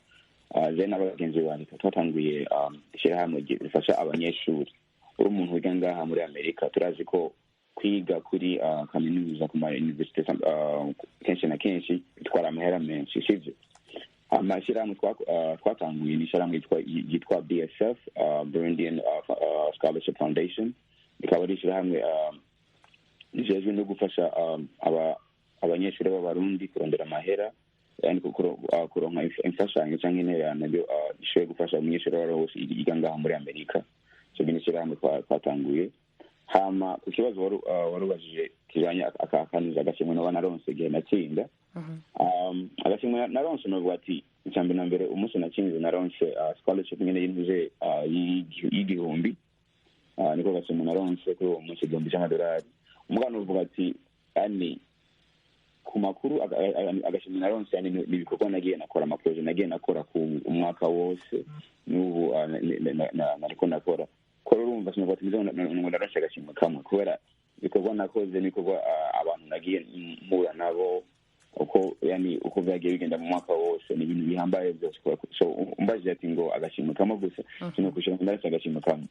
Je n'abagenzi banje twatanguye ishyirahamwe rifasha abanyeshuri. Uri umuntu wiga ngaha muri Amerika, turazi ko kwiga kuri kaminuza, ku ma université, kenshi na kenshi bitwara amahera menshi, sivyo? Amashyirahamwe twatanguye ni ishyirahamwe yitwa BSF, Burundian Scholarship Foundation. Rikaba ari ishyirahamwe rijejwe no gufasha abanyeshuri b'Abarundi kurondera amahera, yani kuronka imfashanyo cyangwa intererano ishoboye gufasha umunyeshuri uwo ari we wese yiga ngaha muri Amerika. So ni ishyirahamwe twatanguye. Hama ku kibazo wari ubajije kijanye akaniza agashimwe noba naronse igihe natsinda, agashimwe naronse, novuga ati icya mbere na mbere, umunsi natsinze naronse scholarship nyene y'intuze y'1000. Niko gashimwe naronse kuri uwo munsi, 1000 c'amadolari. Umugabo uvuga ati yani ku makuru agashimwe naronse, yani ni ibikorwa nagiye nakora, ama projets nagiye nakora ku umwaka wose n'ubu nariko nakora. Ko urumva sinavuga ati ngo naronse agashimwe kamwe, kubera ibikorwa nakoze n'ibikorwa abantu nagiye mpura nabo, uko yani uko byagiye bigenda mu mwaka wose, ni ibintu bihambaye byose. So umbajije ati ngo agashimwe kamwe gusa, sinokwishura ngo ndaronse agashimwe kamwe.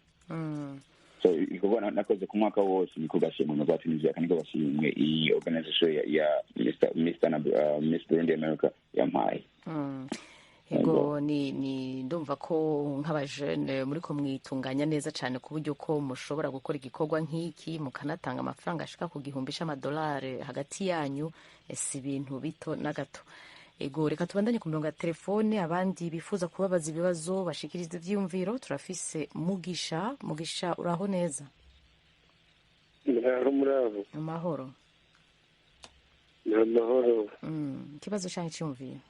So ibikorwa nakoze ku mwaka wose niko gashimwe navuga ati nivyo, aka niko gashimwe iyi organisation ya Mr na Miss Burundi America yampaye. Ego, ni ndumva ko nk'abajene muri ko mwitunganya neza cyane, ku buryo ko mushobora gukora igikorwa nk'iki mukanatanga amafaranga ashika ku 1000 c'amadolari hagati yanyu. Si ibintu bito na gato. Ego, reka tubandanye ku mirongo ya telefone, abandi bifuza kubabaza ibibazo, bashikiriza ivyiyumviro. Turafise Mugisha. Mugisha, uraho neza? Muraho, muraho. Amahoro. Ni amahoro. Ikibazo canke iciyumviro?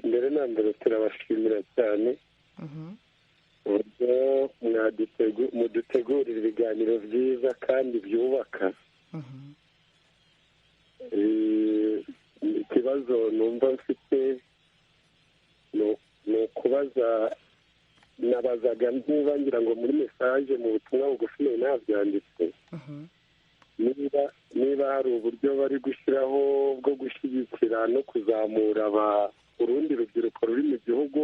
Mbere na mbere turabashimira cyane uburyo mudutegurira ibiganiro byiza kandi byubaka. Ikibazo numva mfite ni ukubaza, nabazaga niba, ngira ngo muri message, mu butumwa bugufi nari nabyanditse, niba hari uburyo bari gushyiraho bwo gushyigikira no kuzamura urundi rubyiruko ruri mu gihugu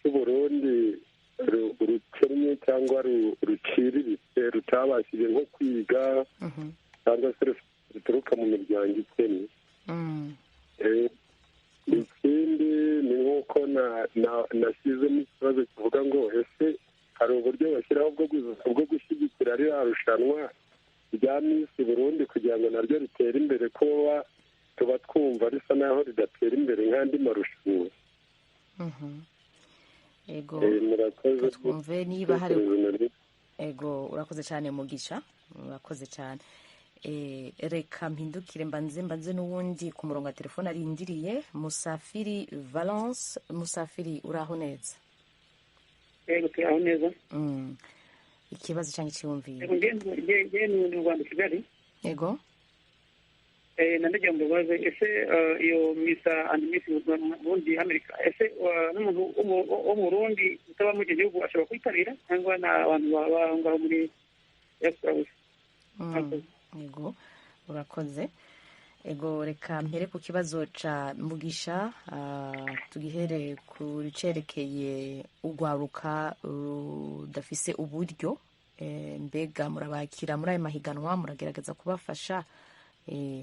cy'Uburundi rukennye cyangwa ruciriritse, rutabashije nko kwiga cyangwa se ruturuka mu miryango ikennye. Ikindi ni nk'uko nashyizemo ikibazo kivuga ngo: ese hari uburyo bashyiraho bwo gushyigikira ririya rushanwa rya Miss Burundi kugira ngo naryo ritere imbere, kuba tuba twumva risa naho ridatera imbere nk'andi marushanwa? Ego. Murakoze. Twumve niba hari. Ego, urakoze cyane Mugisha, urakoze cyane. Reka mpindukire mbanze n'uwundi ku murongo wa telefone arindiriye, Musafiri Valence. Musafiri, uraho neza? Yego, turaho neza. Ikibazo cyangwa icyiyumviro? Yego, nge ni mu Rwanda, Kigali. Ego. Nandagira ngo mbabaze: ese iyo Mister and Miss Burundi Amerika, ese n'umuntu wo mu Burundi utaba muri icyo gihugu ashobora kwitabira, cyangwa ni abantu baba aho ngaho muri diaspora gusa? Ego, urakoze. Ego, reka mpere ku kibazo ca Mugisha, tugihere ku cerekeye urwaruka rudafise uburyo. Mbega murabakira muri ayo mahiganwa, muragerageza kubafasha?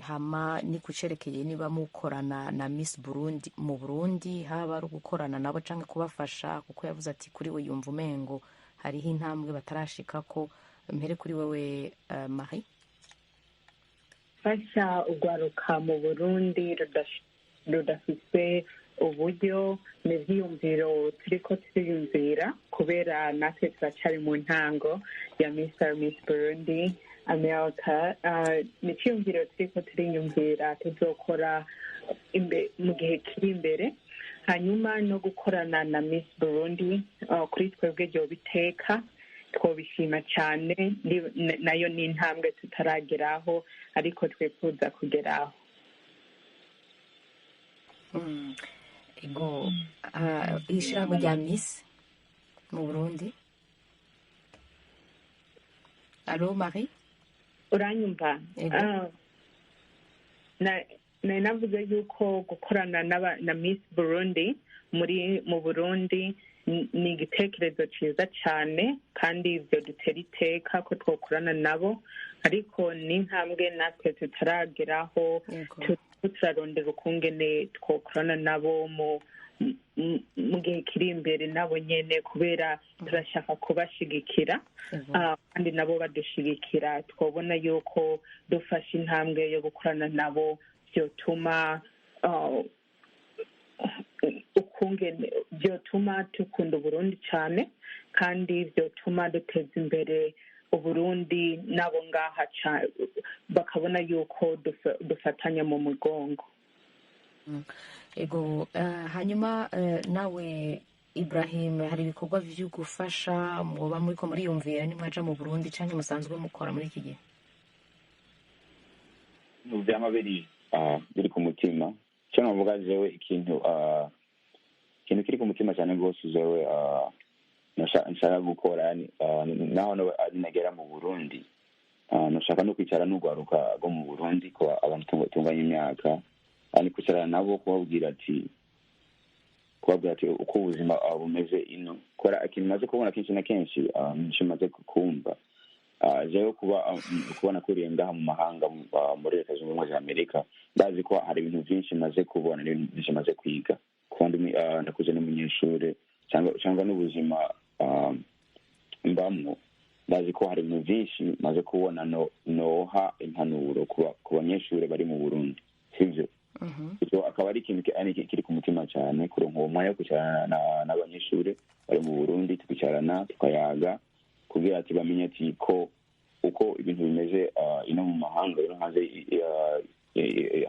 Hama ni kucerekeye niba mukorana na Miss Burundi mu Burundi, haba ari ugukorana nabo canke kubafasha, kuko yavuze ati kuri we yumva umengo hariho intambwe batarashikako. Mpere kuri wewe, Marie. Fasha urwaruka mu Burundi rudafise uburyo ni ivyiyumviro turiko turiyumvira, kubera natwe turacari mu ntango ya Mr Miss Burundi America. Ni iciyumviro turiko turiyumvira tuzokora mu gihe kiri imbere. Hanyuma no gukorana na Miss Burundi, kuri twebwe ryoba iteka, twobishima cyane. Nayo ni intambwe tutarageraho, ariko twifuza kugeraho. Ego, ishirahamwe rya Miss mu Burundi. Allo, Marie? Uranyumva? Ego. Nari navuze yuko gukorana na Miss Burundi muri mu Burundi ni igitekerezo cyiza cyane, kandi ibyo dutera iteka ko twokorana nabo, ariko ni intambwe natwe tutarageraho. Turarondera ukungene twokorana nabo mu gihe kiri imbere nabo nyene, kubera turashaka kubashigikira, kandi nabo badushigikira. Twabona yuko dufashe intambwe yo gukorana nabo byotuma ukungene byotuma dukunda Uburundi cyane, kandi byotuma duteza imbere Uburundi, nabo ngaha bakabona yuko dufatanya mu mugongo. Ego, hanyuma nawe Ibrahim, hari ibikorwa vyo gufasha mwoba muriko muriyumvira nimwaja mu Burundi, canke musanzwe mukora muri iki gihe? Vyama biri ku mutima. Icyo navuga jewe, ikintu kiri ku mutima cyane rwose jewe nshaka gukora, naho nagera mu Burundi, nashaka no kwicara n'urwaruka rwo mu Burundi, ko abantu tunganya imyaka, ni kwicarana nabo, kubabwira ati uko ubuzima bumeze ino. Kora ikintu maze kubona kenshi na kenshi, nico maze kumva jewe, kuba kubona kuriye ngaha mu mahanga, muri Leta Zunze Ubumwe za Amerika, ndazi ko hari ibintu byinshi maze kubona n'ibintu byinshi maze kwiga, kuba ndakuze n'umunyeshure cyangwa n'ubuzima mbamwo. Ndazi ko hari ibintu byinshi maze kubona noha impanuro ku banyeshuri bari mu Burundi, sibyo? Icyo akaba ari ikintu kiri ku mutima cyane, kuronka uwo mwanya wo kwicarana n'abanyeshuri bari mu Burundi, tukicarana tukayaga kugira ati bamenye ati ko uko ibintu bimeze ino mu mahanga, ino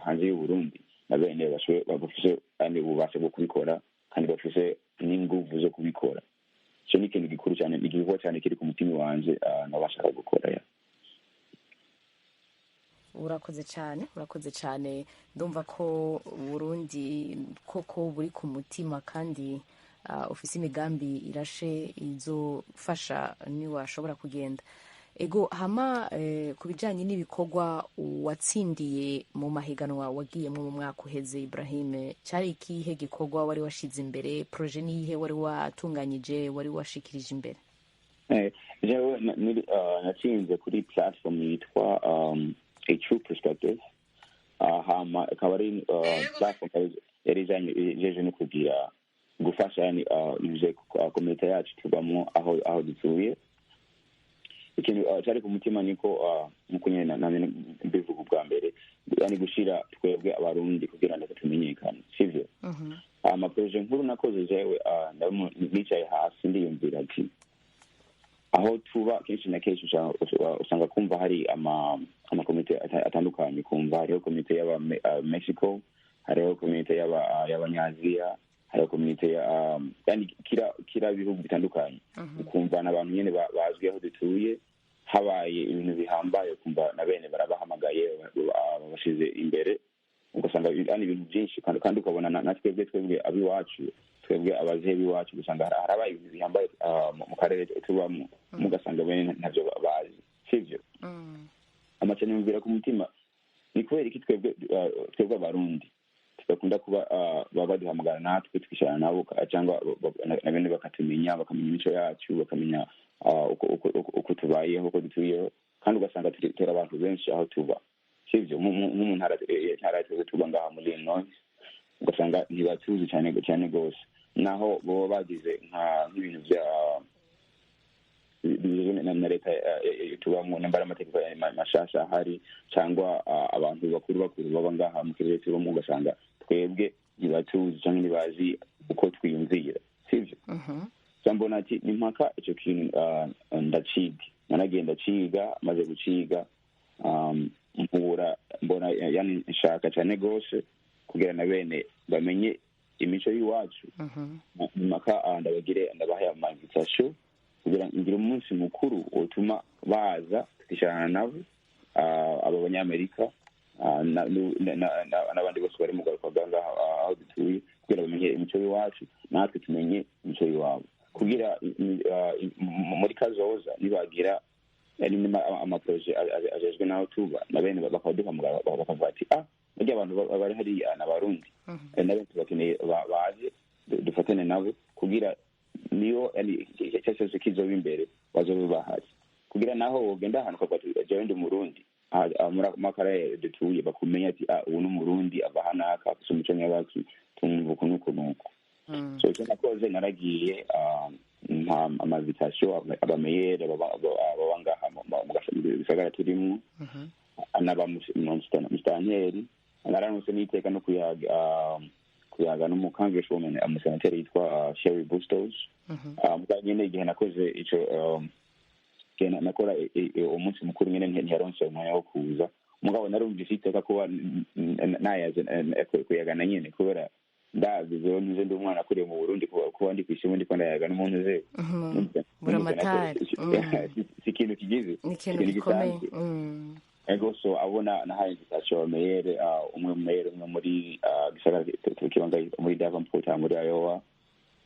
hanze y'u Burundi, na bene bafise kandi ububasha bwo kubikora, kandi bafise n'inguvu zo kubikora. Icyo ni ikintu gikuru cyane, ni igikorwa cyane kiri ku mutima wanje nabashaka gukora ya. Urakoze cyane, urakoze cyane. Ndumva ko Burundi koko buri ku mutima, kandi ufise imigambi irashe izofasha niwashobora kugenda. Ego, hama ku bijyanye n'ibikorwa watsindiye mu mahiganwa wagiyemo mu mwaka uheze, Ibrahim, cyari ikihe gikorwa wari washize imbere? Projet niyihe wari watunganyije, wari washikirije imbere? Jewe natsinze kuri platform yitwa A True Perspective, hama ikaba ari platform yari ijeje no kugira gufasha, yani community yacu tubamo aho dutuye. Ikintu cyari ku mutima niko nkuko nyine namye mbivuga ubwa mbere, yani gushira twebwe Abarundi kugira ngo tumenyekane, sivyo? Amaprojet nkuru nakoze jewe, nicaye hasi ndiyumvira ati aho tuba kenshi na kenshi usanga kumva hari amakomite atandukanye, kumva hariho komite y'aba Mexico, hariho komite y'Abanyaziya, hariho komite yani kira bihugu bitandukanye, ukumva n'abantu nyine bazwi aho dutuye. Habaye ibintu bihambaye, ukumva na bene barabahamagaye, babashize imbere, ugasanga yani ibintu byinshi, kandi ukabona na twebwe abiwacu, twebwe abazehe b'iwacu, ugasanga harabaye ibintu bihambaye mu karere tubamo, mugasanga bene ntavyo bazi, sivyo? Amacane yumvira ku mutima ni kubera iki twebwe Abarundi tudakunda kuba baba baduhamagara natwe tukicarana nabo, cyangwa na bene bakatumenya, bakamenya imico yacu, bakamenya uko tubayeho, uko dutuyeho, kandi ugasanga turi abantu benshi aho tuba, sivyo? Nko mu ntara twebwe tuba ngaha muri Illinois, ugasanga ntibatuzi cyane cyane rwose, naho baba bagize nk'ibintu bya na leta tubamo, nambara amategeko mashasha ahari, cyangwa abantu bakuru bakuru baba ngaha mu kirere tubamo, ugasanga twebwe ntibatuzi cyangwa ntibazi uko twiyumvira, sivyo? Mbona ati ni mpaka icyo kintu ndaciga, naragiye ndaciga, maze guciga mpura mbona yani nshaka cyane rwose kugira na bene bamenye imico y'iwacu, mpaka ndabagire ndabahaye ama invitation kugira ngire umunsi mukuru utuma baza tukicarana nabo, abo Banyamerika n'abandi bose bari mu garuka ngaha aho dutuye, kugira bamenye imico y'iwacu natwe tumenye imico y'iwabo, kugira muri kazoza nibagira amaproje ajejwe n'aho tuba, na bene bakaduhamagara bakavuga ati burya abantu bari hariya ni Abarundi, na bene tubakeneye baze dufatane nabo, kugira niyo icyo cyose kizoba imbere bazobe bahari, kugira naho wogenda ahantu ukavuga ati jewe ndi Umurundi muri akarere dutuye, bakumenya ati ubu ni Umurundi ava hanaka, afise umuco nyabaki, tumwumva uku n'uku n'uku. So icyo nakoze, naragiye mpa amainvitation abameyere baba ngaha mu gisagara turimwo, n'abamusitanteri, nararonse n'iteka no kuyaga n'umucongresswoman, umusenateri yitwa Sherry Bustos. Nyine igihe nakoze ico, nakora umunsi mukuru nyine, ntiyaronse umwanya wo kuza, mugabo narumvise iteka kuba nayaze kuyagana nyine, kubera ndabizeho ntuze ndi umwana akuriye mu Burundi, kuba ndi kw'ishuri ndiko ndayaga n'umuntu uze buramatari, si ikintu kigize, ni ikintu gikomeye. Ego, so abona nahaye invitation meyere umwe, meyere umwe muri gisagara kibanza muri Davenport muri Iowa,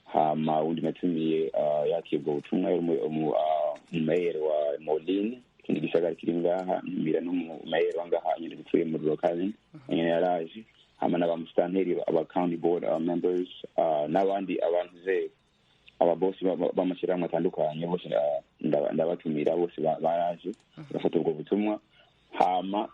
hama undi natumiye yakibwa ubutumwa yari umumeyere wa Moline, ikindi gisagara kiri ngaha, ntumira n'umumeyere wa ngaha nyine dutuye muri Rhode nyine yaraje, hama n'abamusitanteri, aba county board members, n'abandi abantu ze ababosi b'amashyirahamwe atandukanye bose ndabatumira, bose baraje bafata ubwo butumwa. Hama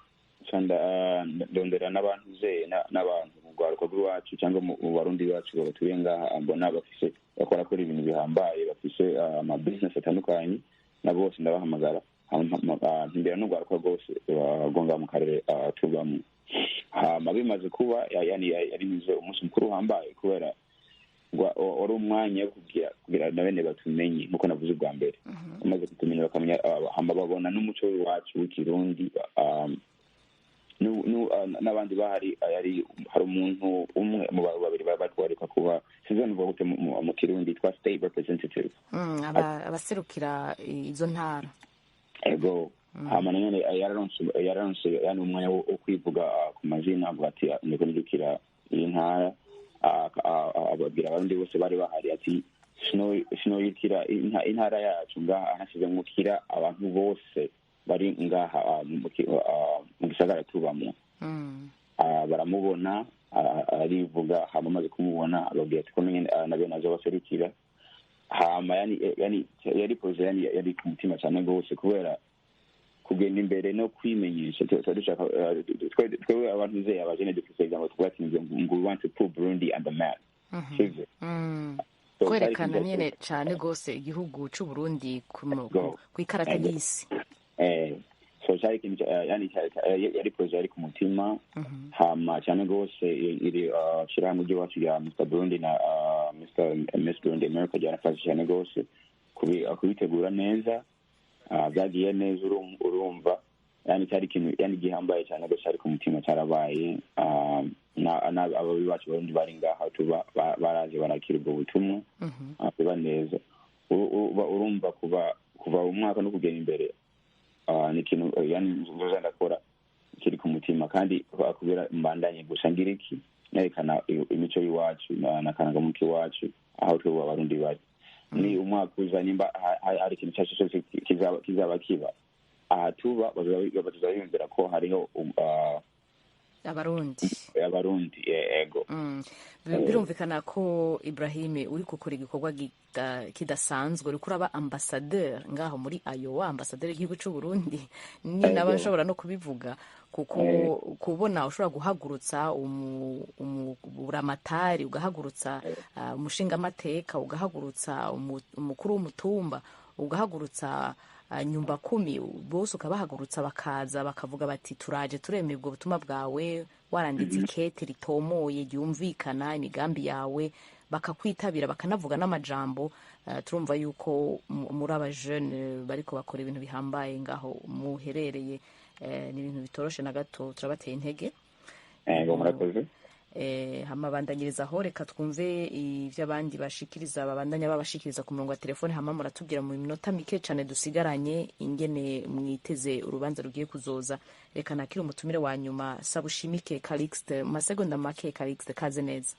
ndondera n'abantu ze n'abantu mu rwaruka rw'iwacu cyangwa mu Barundi bacu batuye ngaha, mbona bafise bakora kora ibintu bihambaye, bafise ama business atandukanye. Na bose ndabahamagara, ntimbera n'urwaruka rwose rwo ngaha mu karere tubamo. Hama bimaze kuba, yani yari umunsi mukuru uhambaye, kubera wari umwanya wo kugira na bene batumenye, nkuko navuze ubwa mbere. Bamaze kutumenya, bakamenya, hama babona n'umuco w'iwacu w'Ikirundi n'abandi bahari. Yari hari umuntu umwe mu babiri bariko kuba, sinzi nuvuga gute mu Kirundi, twa state representative. Abaserukira izo ntara. Ego. Hama nanyene yararonse yani umwanya wo kwivuga ku mazina, avuga ati: "Ndiko nirukira iyi ntara." Ababwira abarundi bose bari bahari ati: "Sinoyikira intara yacu ngaha ntashizemwo kira abantu bose bari ngaha mu gisagara tubamwo." Baramubona, arivuga. Hama amaze kumubona, ababwira ati ko na bene azobaserukira. Hama yani yari projet yani yari ku mutima cyane rwose, kubera kugenda imbere no kwimenyesha. Tuba dushaka twebwe abantu nzeye abajene dufise ijambo tuvuga ati ngo: "We want to put Burundi on the map," sivyo? Kwerekana nyine cyane rwose igihugu c'u Burundi ku ikarata y'isi. So cyari ikintu yani yari projet yari ku mutima. Hama cyane rwose iri shirahamwe ry'iwacu rya Mr Burundi na Mr and Miss Burundi America ryaranafashe cyane rwose kubitegura neza. Byagiye neza. Urumva yani cyari ikintu yani gihambaye cyane rwose, cyari ku mutima, cyarabaye. Ababi bacu Barundi bari ngaha tuba baraje barakira ubwo butumwa, biba neza. Urumva kuva umwaka no kugera imbere ni ikintu yani nzoza ndakora kiri ku mutima, kandi kubera mbandanye gusa ngira iki nerekana imico y'iwacu na karangamuco iwacu aho twebwe Abarundi bari. Ni umwaka uza, nimba hari ikintu cyose cyose kizaba kiba aha tuba, bazoza biyumvira ko hariho Abarundi. Abarundi, ego. Birumvikana ko Ibrahim uri gukora igikorwa kidasanzwe, uri kuraba ambassadeur ngaho muri Iowa, ambassadeur y'igihugu cy'u Burundi, ni naba nshobora no kubivuga, kuko kubona ushobora guhagurutsa umuramatari, ugahagurutsa umushingamateka, ugahagurutsa umukuru w'umutumba, ugahagurutsa nyumba kumi, bose ukabahagurutsa bakaza bakavuga bati: "Turaje, turemeye ubwo butumwa bwawe," waranditse ikete ritomoye ryumvikana imigambi yawe, bakakwitabira, bakanavuga n'amajambo. Turumva yuko muri abajene bariko bakora ibintu bihambaye ngaho muherereye. Ni ibintu bitoroshe na gato, turabateye intege. Ego, murakoze. Hama bandanyiriza aho. Reka twumve ivyo abandi bashikiriza, babandanya babashikiriza ku murongo wa telefone. Hama muratubwira mu minota mike cane dusigaranye ingene mwiteze urubanza rugiye kuzoza. Reka nakire umutumire wa nyuma, Sabushimike Calixte, mu masegonda make. Calixte, kaze neza.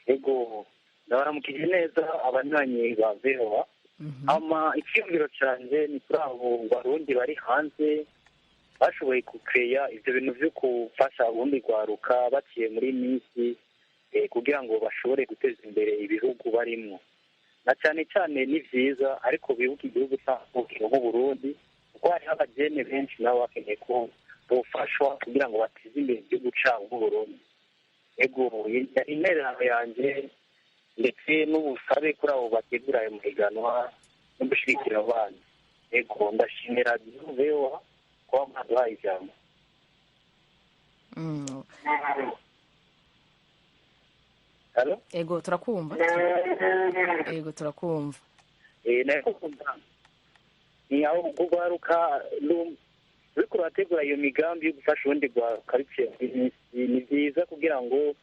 Ego, ndabaramukije neza abanywanyi ba VOA. Ama icyiyumviro canje ni kuri abo Barundi bari hanze bashoboye kukeya ivyo bintu vyo gufasha urundi rwaruka baciye muri minsi kugira ngo bashobore guteza imbere ibihugu barimwo. Na cyane cyane ni vyiza, ariko bibuke igihugu c'amavukiro nk'Uburundi, kuko hariho abajene benshi nabo bakeneye ko bofashwa kugira ngo bateze imbere igihugu cabo nk'Uburundi. Ego, intererano yanje ndetse n'ubusabe kuri abo bategura ayo mahiganwa no gushigikira abana. Ego, ndashimira VOA kuba mwaduhaye ijambo. Hello? Ego, turakumva. Ego, turakumva. Ni aho rwaruka ruriko rurategura iyo migambi yo gufasha urundi rwaruka biciye muri minsi, ni vyiza kugira ngo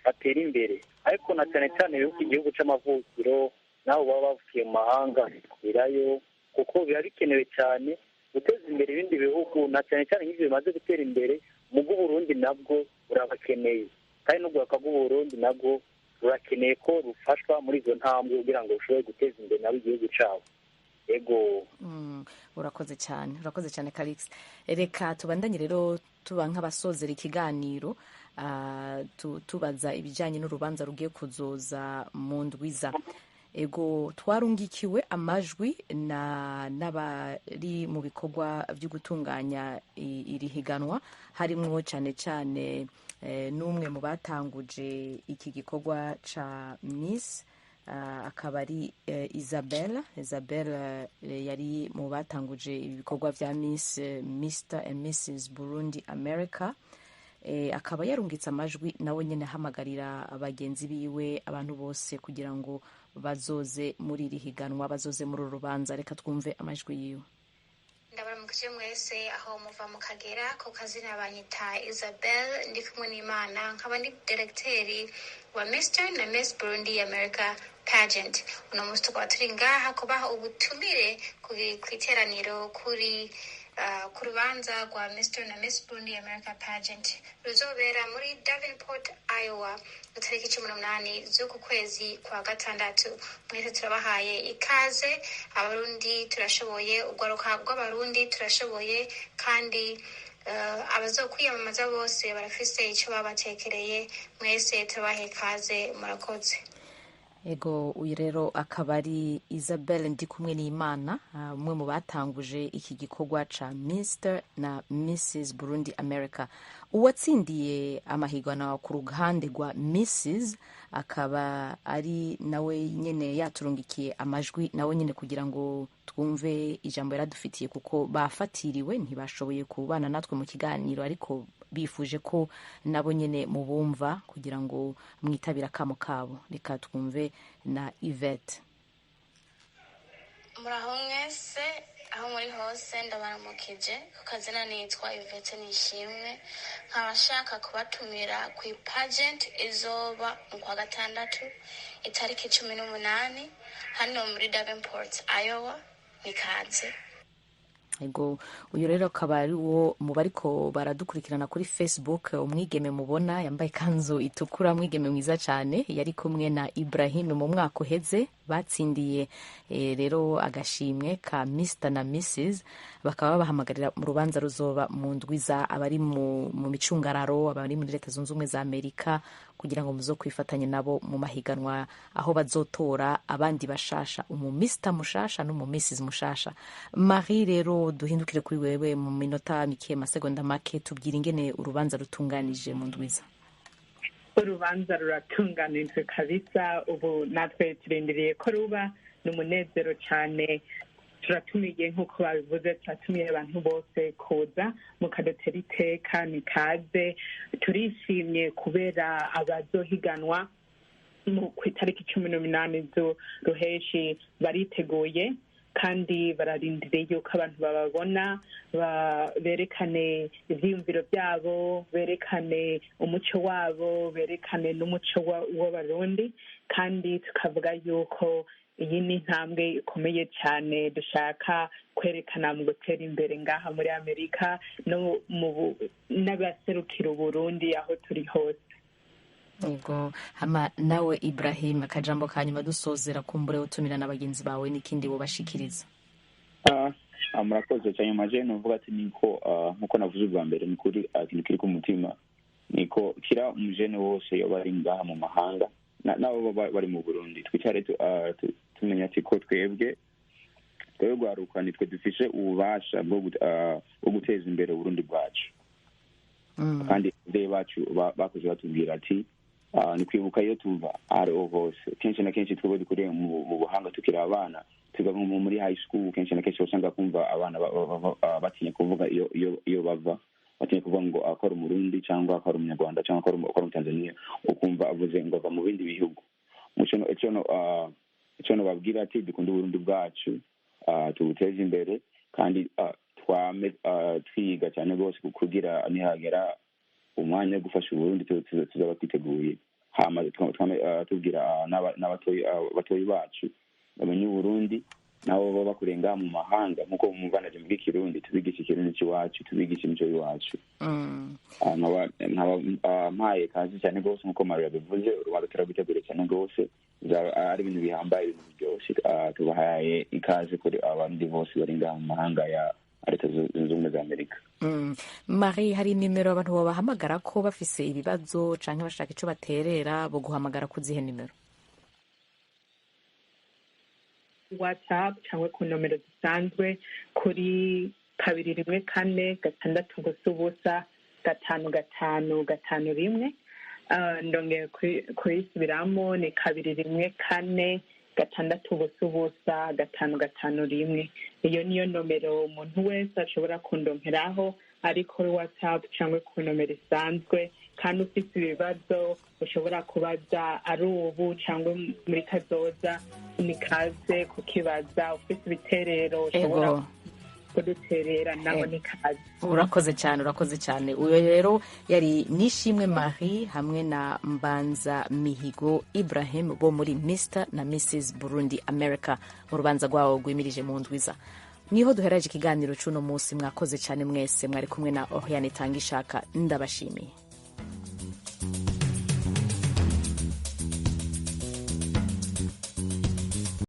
batere imbere, ariko na cyane cyane bibuka igihugu c'amavukiro n'abo baba bavukiye mu mahanga birayo, kuko biba bikenewe cyane guteza imbere ibindi bihugu, na cyane cyane nk'ivyo bimaze gutera imbere. Mu bw'Uburundi nabwo burabakeneye, kandi n'urwaruka rw'Uburundi nabwo rurakeneye ko rufashwa muri izo ntambwe kugira ngo rushobore guteza imbere nabo igihugu cabo. Ego. Urakoze cyane, urakoze cyane Calix. Reka tubandanye rero, tuba nk'abasozera ikiganiro, tubaza ibijyanye n'urubanza rugiye kuzoza mu ndwiza. Ego, twarungikiwe amajwi na n'abari mu bikorwa byo gutunganya iri higanwa, harimwo cyane cyane n'umwe mu batanguje iki gikorwa ca Miss Akaba ari Isabelle. Isabelle yari mu batanguje ibikorwa vya Miss, Mr and Mrs Burundi America. Akaba yarungitse amajwi nawe nyene ahamagarira bagenzi biwe, abantu bose, kugira ngo bazoze muri iri higanwa, bazoze muri uru rubanza. Reka twumve amajwi yiwe. Ndabaramukije mwese aho muva mukagera. Ku kazina banyita Isabel Ndi Kumwe n'Imana, nkaba ndi directeur wa Mr na Miss Burundi America pageant. Uno munsi tukaba turi ngaha kubaha ubutumire ku iteraniro kuri ku rubanza rwa Mr na Miss Burundi America pageant ruzobera muri Davenport, Iowa, itariki 18 z'uku kwezi kwa gatandatu. Mwese turabahaye ikaze. Abarundi turashoboye, urwaruka rw'Abarundi turashoboye, kandi abazokwiyamamaza bose barafise ico babatekereye. Mwese turabahaye ikaze, murakoze. Ego, uyu rero akaba ari Isabelle Ndi Kumwe n'Imana, umwe mu batanguje iki gikorwa ca Mr na Mrs Burundi America. Uwatsindiye amahiganwa ku ruhande rwa Mrs akaba ari nawe nyene yaturungikiye amajwi nawe nyene kugira ngo twumve ijambo yaradufitiye, kuko bafatiriwe ntibashoboye kubana natwe mu kiganiro, ariko bifuje ko nabo nyene mubumva kugira ngo mwitabire akamo kabo. Reka twumve na Yvette. Muraho mwese aho muri hose, ndabaramukije. Ku kazina nitwa Yvette Nishimwe, nkaba nshaka kubatumira ku pageant izoba mu kwa gatandatu itariki 18 hano muri Davenport, Iowa. Nikaze. Ego, uyu rero akaba ari wo mu bariko baradukurikirana kuri Facebook, umwigeme mubona yambaye ikanzu itukura, umwigeme mwiza cyane, yari kumwe na Ibrahim mu mwaka uheze, batsindiye rero agashimwe ka Mr na Mrs. Bakaba babahamagarira mu rubanza ruzoba mu ndwiza, abari mu micungararo, abari muri Leta Zunze Ubumwe za Amerika, kugira ngo muzo kwifatanye nabo mu mahiganwa aho bazotora abandi bashasha, umu Mr mushasha n'umu Mrs mushasha. Marie, rero duhindukire kuri wewe mu minota mike, masegonda make, tubwire ingene urubanza rutunganije mu ndwiza. Urubanza ruratunganijwe kabisa, ubu natwe turindiriye ko ruba. Ni umunezero cyane. Turatumiye, nk'uko babivuze, turatumiye abantu bose kuza mukadutera iteka. Nikaze. Turishimye kubera abazohiganwa ku itariki 18 z'uruheshi bariteguye kandi bararindiriye yuko abantu bababona, berekane ivyiyumviro byabo, berekane umuco wabo, berekane n'umuco w'Abarundi. Kandi tukavuga yuko iyi ni intambwe ikomeye cyane dushaka kwerekana mu gutera imbere ngaha muri Amerika no n'abaserukira Uburundi aho turi hose. Yego, hama nawe Ibrahim, akajambo ka nyuma dusozera, kumbure utumira na bagenzi bawe n'ikindi bobashikiriza. Murakoze cyane. Maje nuvuga ati niko nkuko navuze ubwa mbere, ni kuri ikintu kiri ku mutima niko kira umujene wose yoba ari ngaha mu mahanga nabo bari mu Burundi, twicare tumenya ati ko twebwe rwaruka nitwe dufise ububasha bwo guteza imbere Uburundi bwacu. Kandi abavyeyi bacu bakuze batubwira ati ni kwibuka iyo tuva ariho hose. Kenshi na kenshi twebwe dukuriye mu buhanga tukiri abana, tuga muri high school, kenshi na kenshi usanga kumva abana batinya kuvuga iyo bava, batinya kuvuga ngo akora Umurundi cyangwa akora Umunyarwanda cyangwa akora Umutanzania, ukumva avuze ngo ava mu bindi bihugu. Ico nobabwira ati dukunde Uburundi bwacu, tubuteze imbere, kandi twame twiga cyane rwose kugira nihagera umwanya wo gufasha Uburundi tuzaba twiteguye. Hama tubwira n'abatoyi bacu bamenye Uburundi, nabo baba bakurenga mu mahanga, nkuko mumvanaje mu Kirundi, tubigisha Ikirundi c'iwacu, tubigisha imico y'iwacu. Nkaba mpaye kazi cyane rwose, nkuko Maria bivuze, urubanza turarwiteguriye cyane rwose, ari ibintu bihambaye, ibintu biryoshye. Tubahaye ikaze kuri abandi bose bari ngaha mu mahanga ya Leta Zunze Ubumwe za Amerika. Marie, hari nimero abantu babahamagara ko bafise ibibazo canke bashaka ico baterera, bo guhamagara ku zihe nimero? WhatsApp cyangwa ku nomero zisanzwe kuri 214 6 0 0 5 5 5 1. Ndongeye kuyisubiramo, ni 214 6 0 0 5 5 1. Iyo niyo nomero umuntu wese ashobora kundonkeraho, ari kuri WhatsApp cyangwa ku nomero isanzwe. Kandi ufite ibibazo ushobora kubaza, ari ubu cyangwa muri kazoza, ni kaze kukibaza. Ufite ibiterero ushobora kuduterera, naho ni kaze. Urakoze cyane, urakoze cyane. Uyu rero yari Nishimwe Marie hamwe na Mbanza Mihigo Ibrahim bo muri Mr na Mrs Burundi America, mu rubanza rwawo rwimirije mu ndwiza. Niho duheraje ikiganiro cy'uno munsi. Mwakoze cyane mwese. Mwari kumwe na Oriane Tangishaka. Ndabashimiye.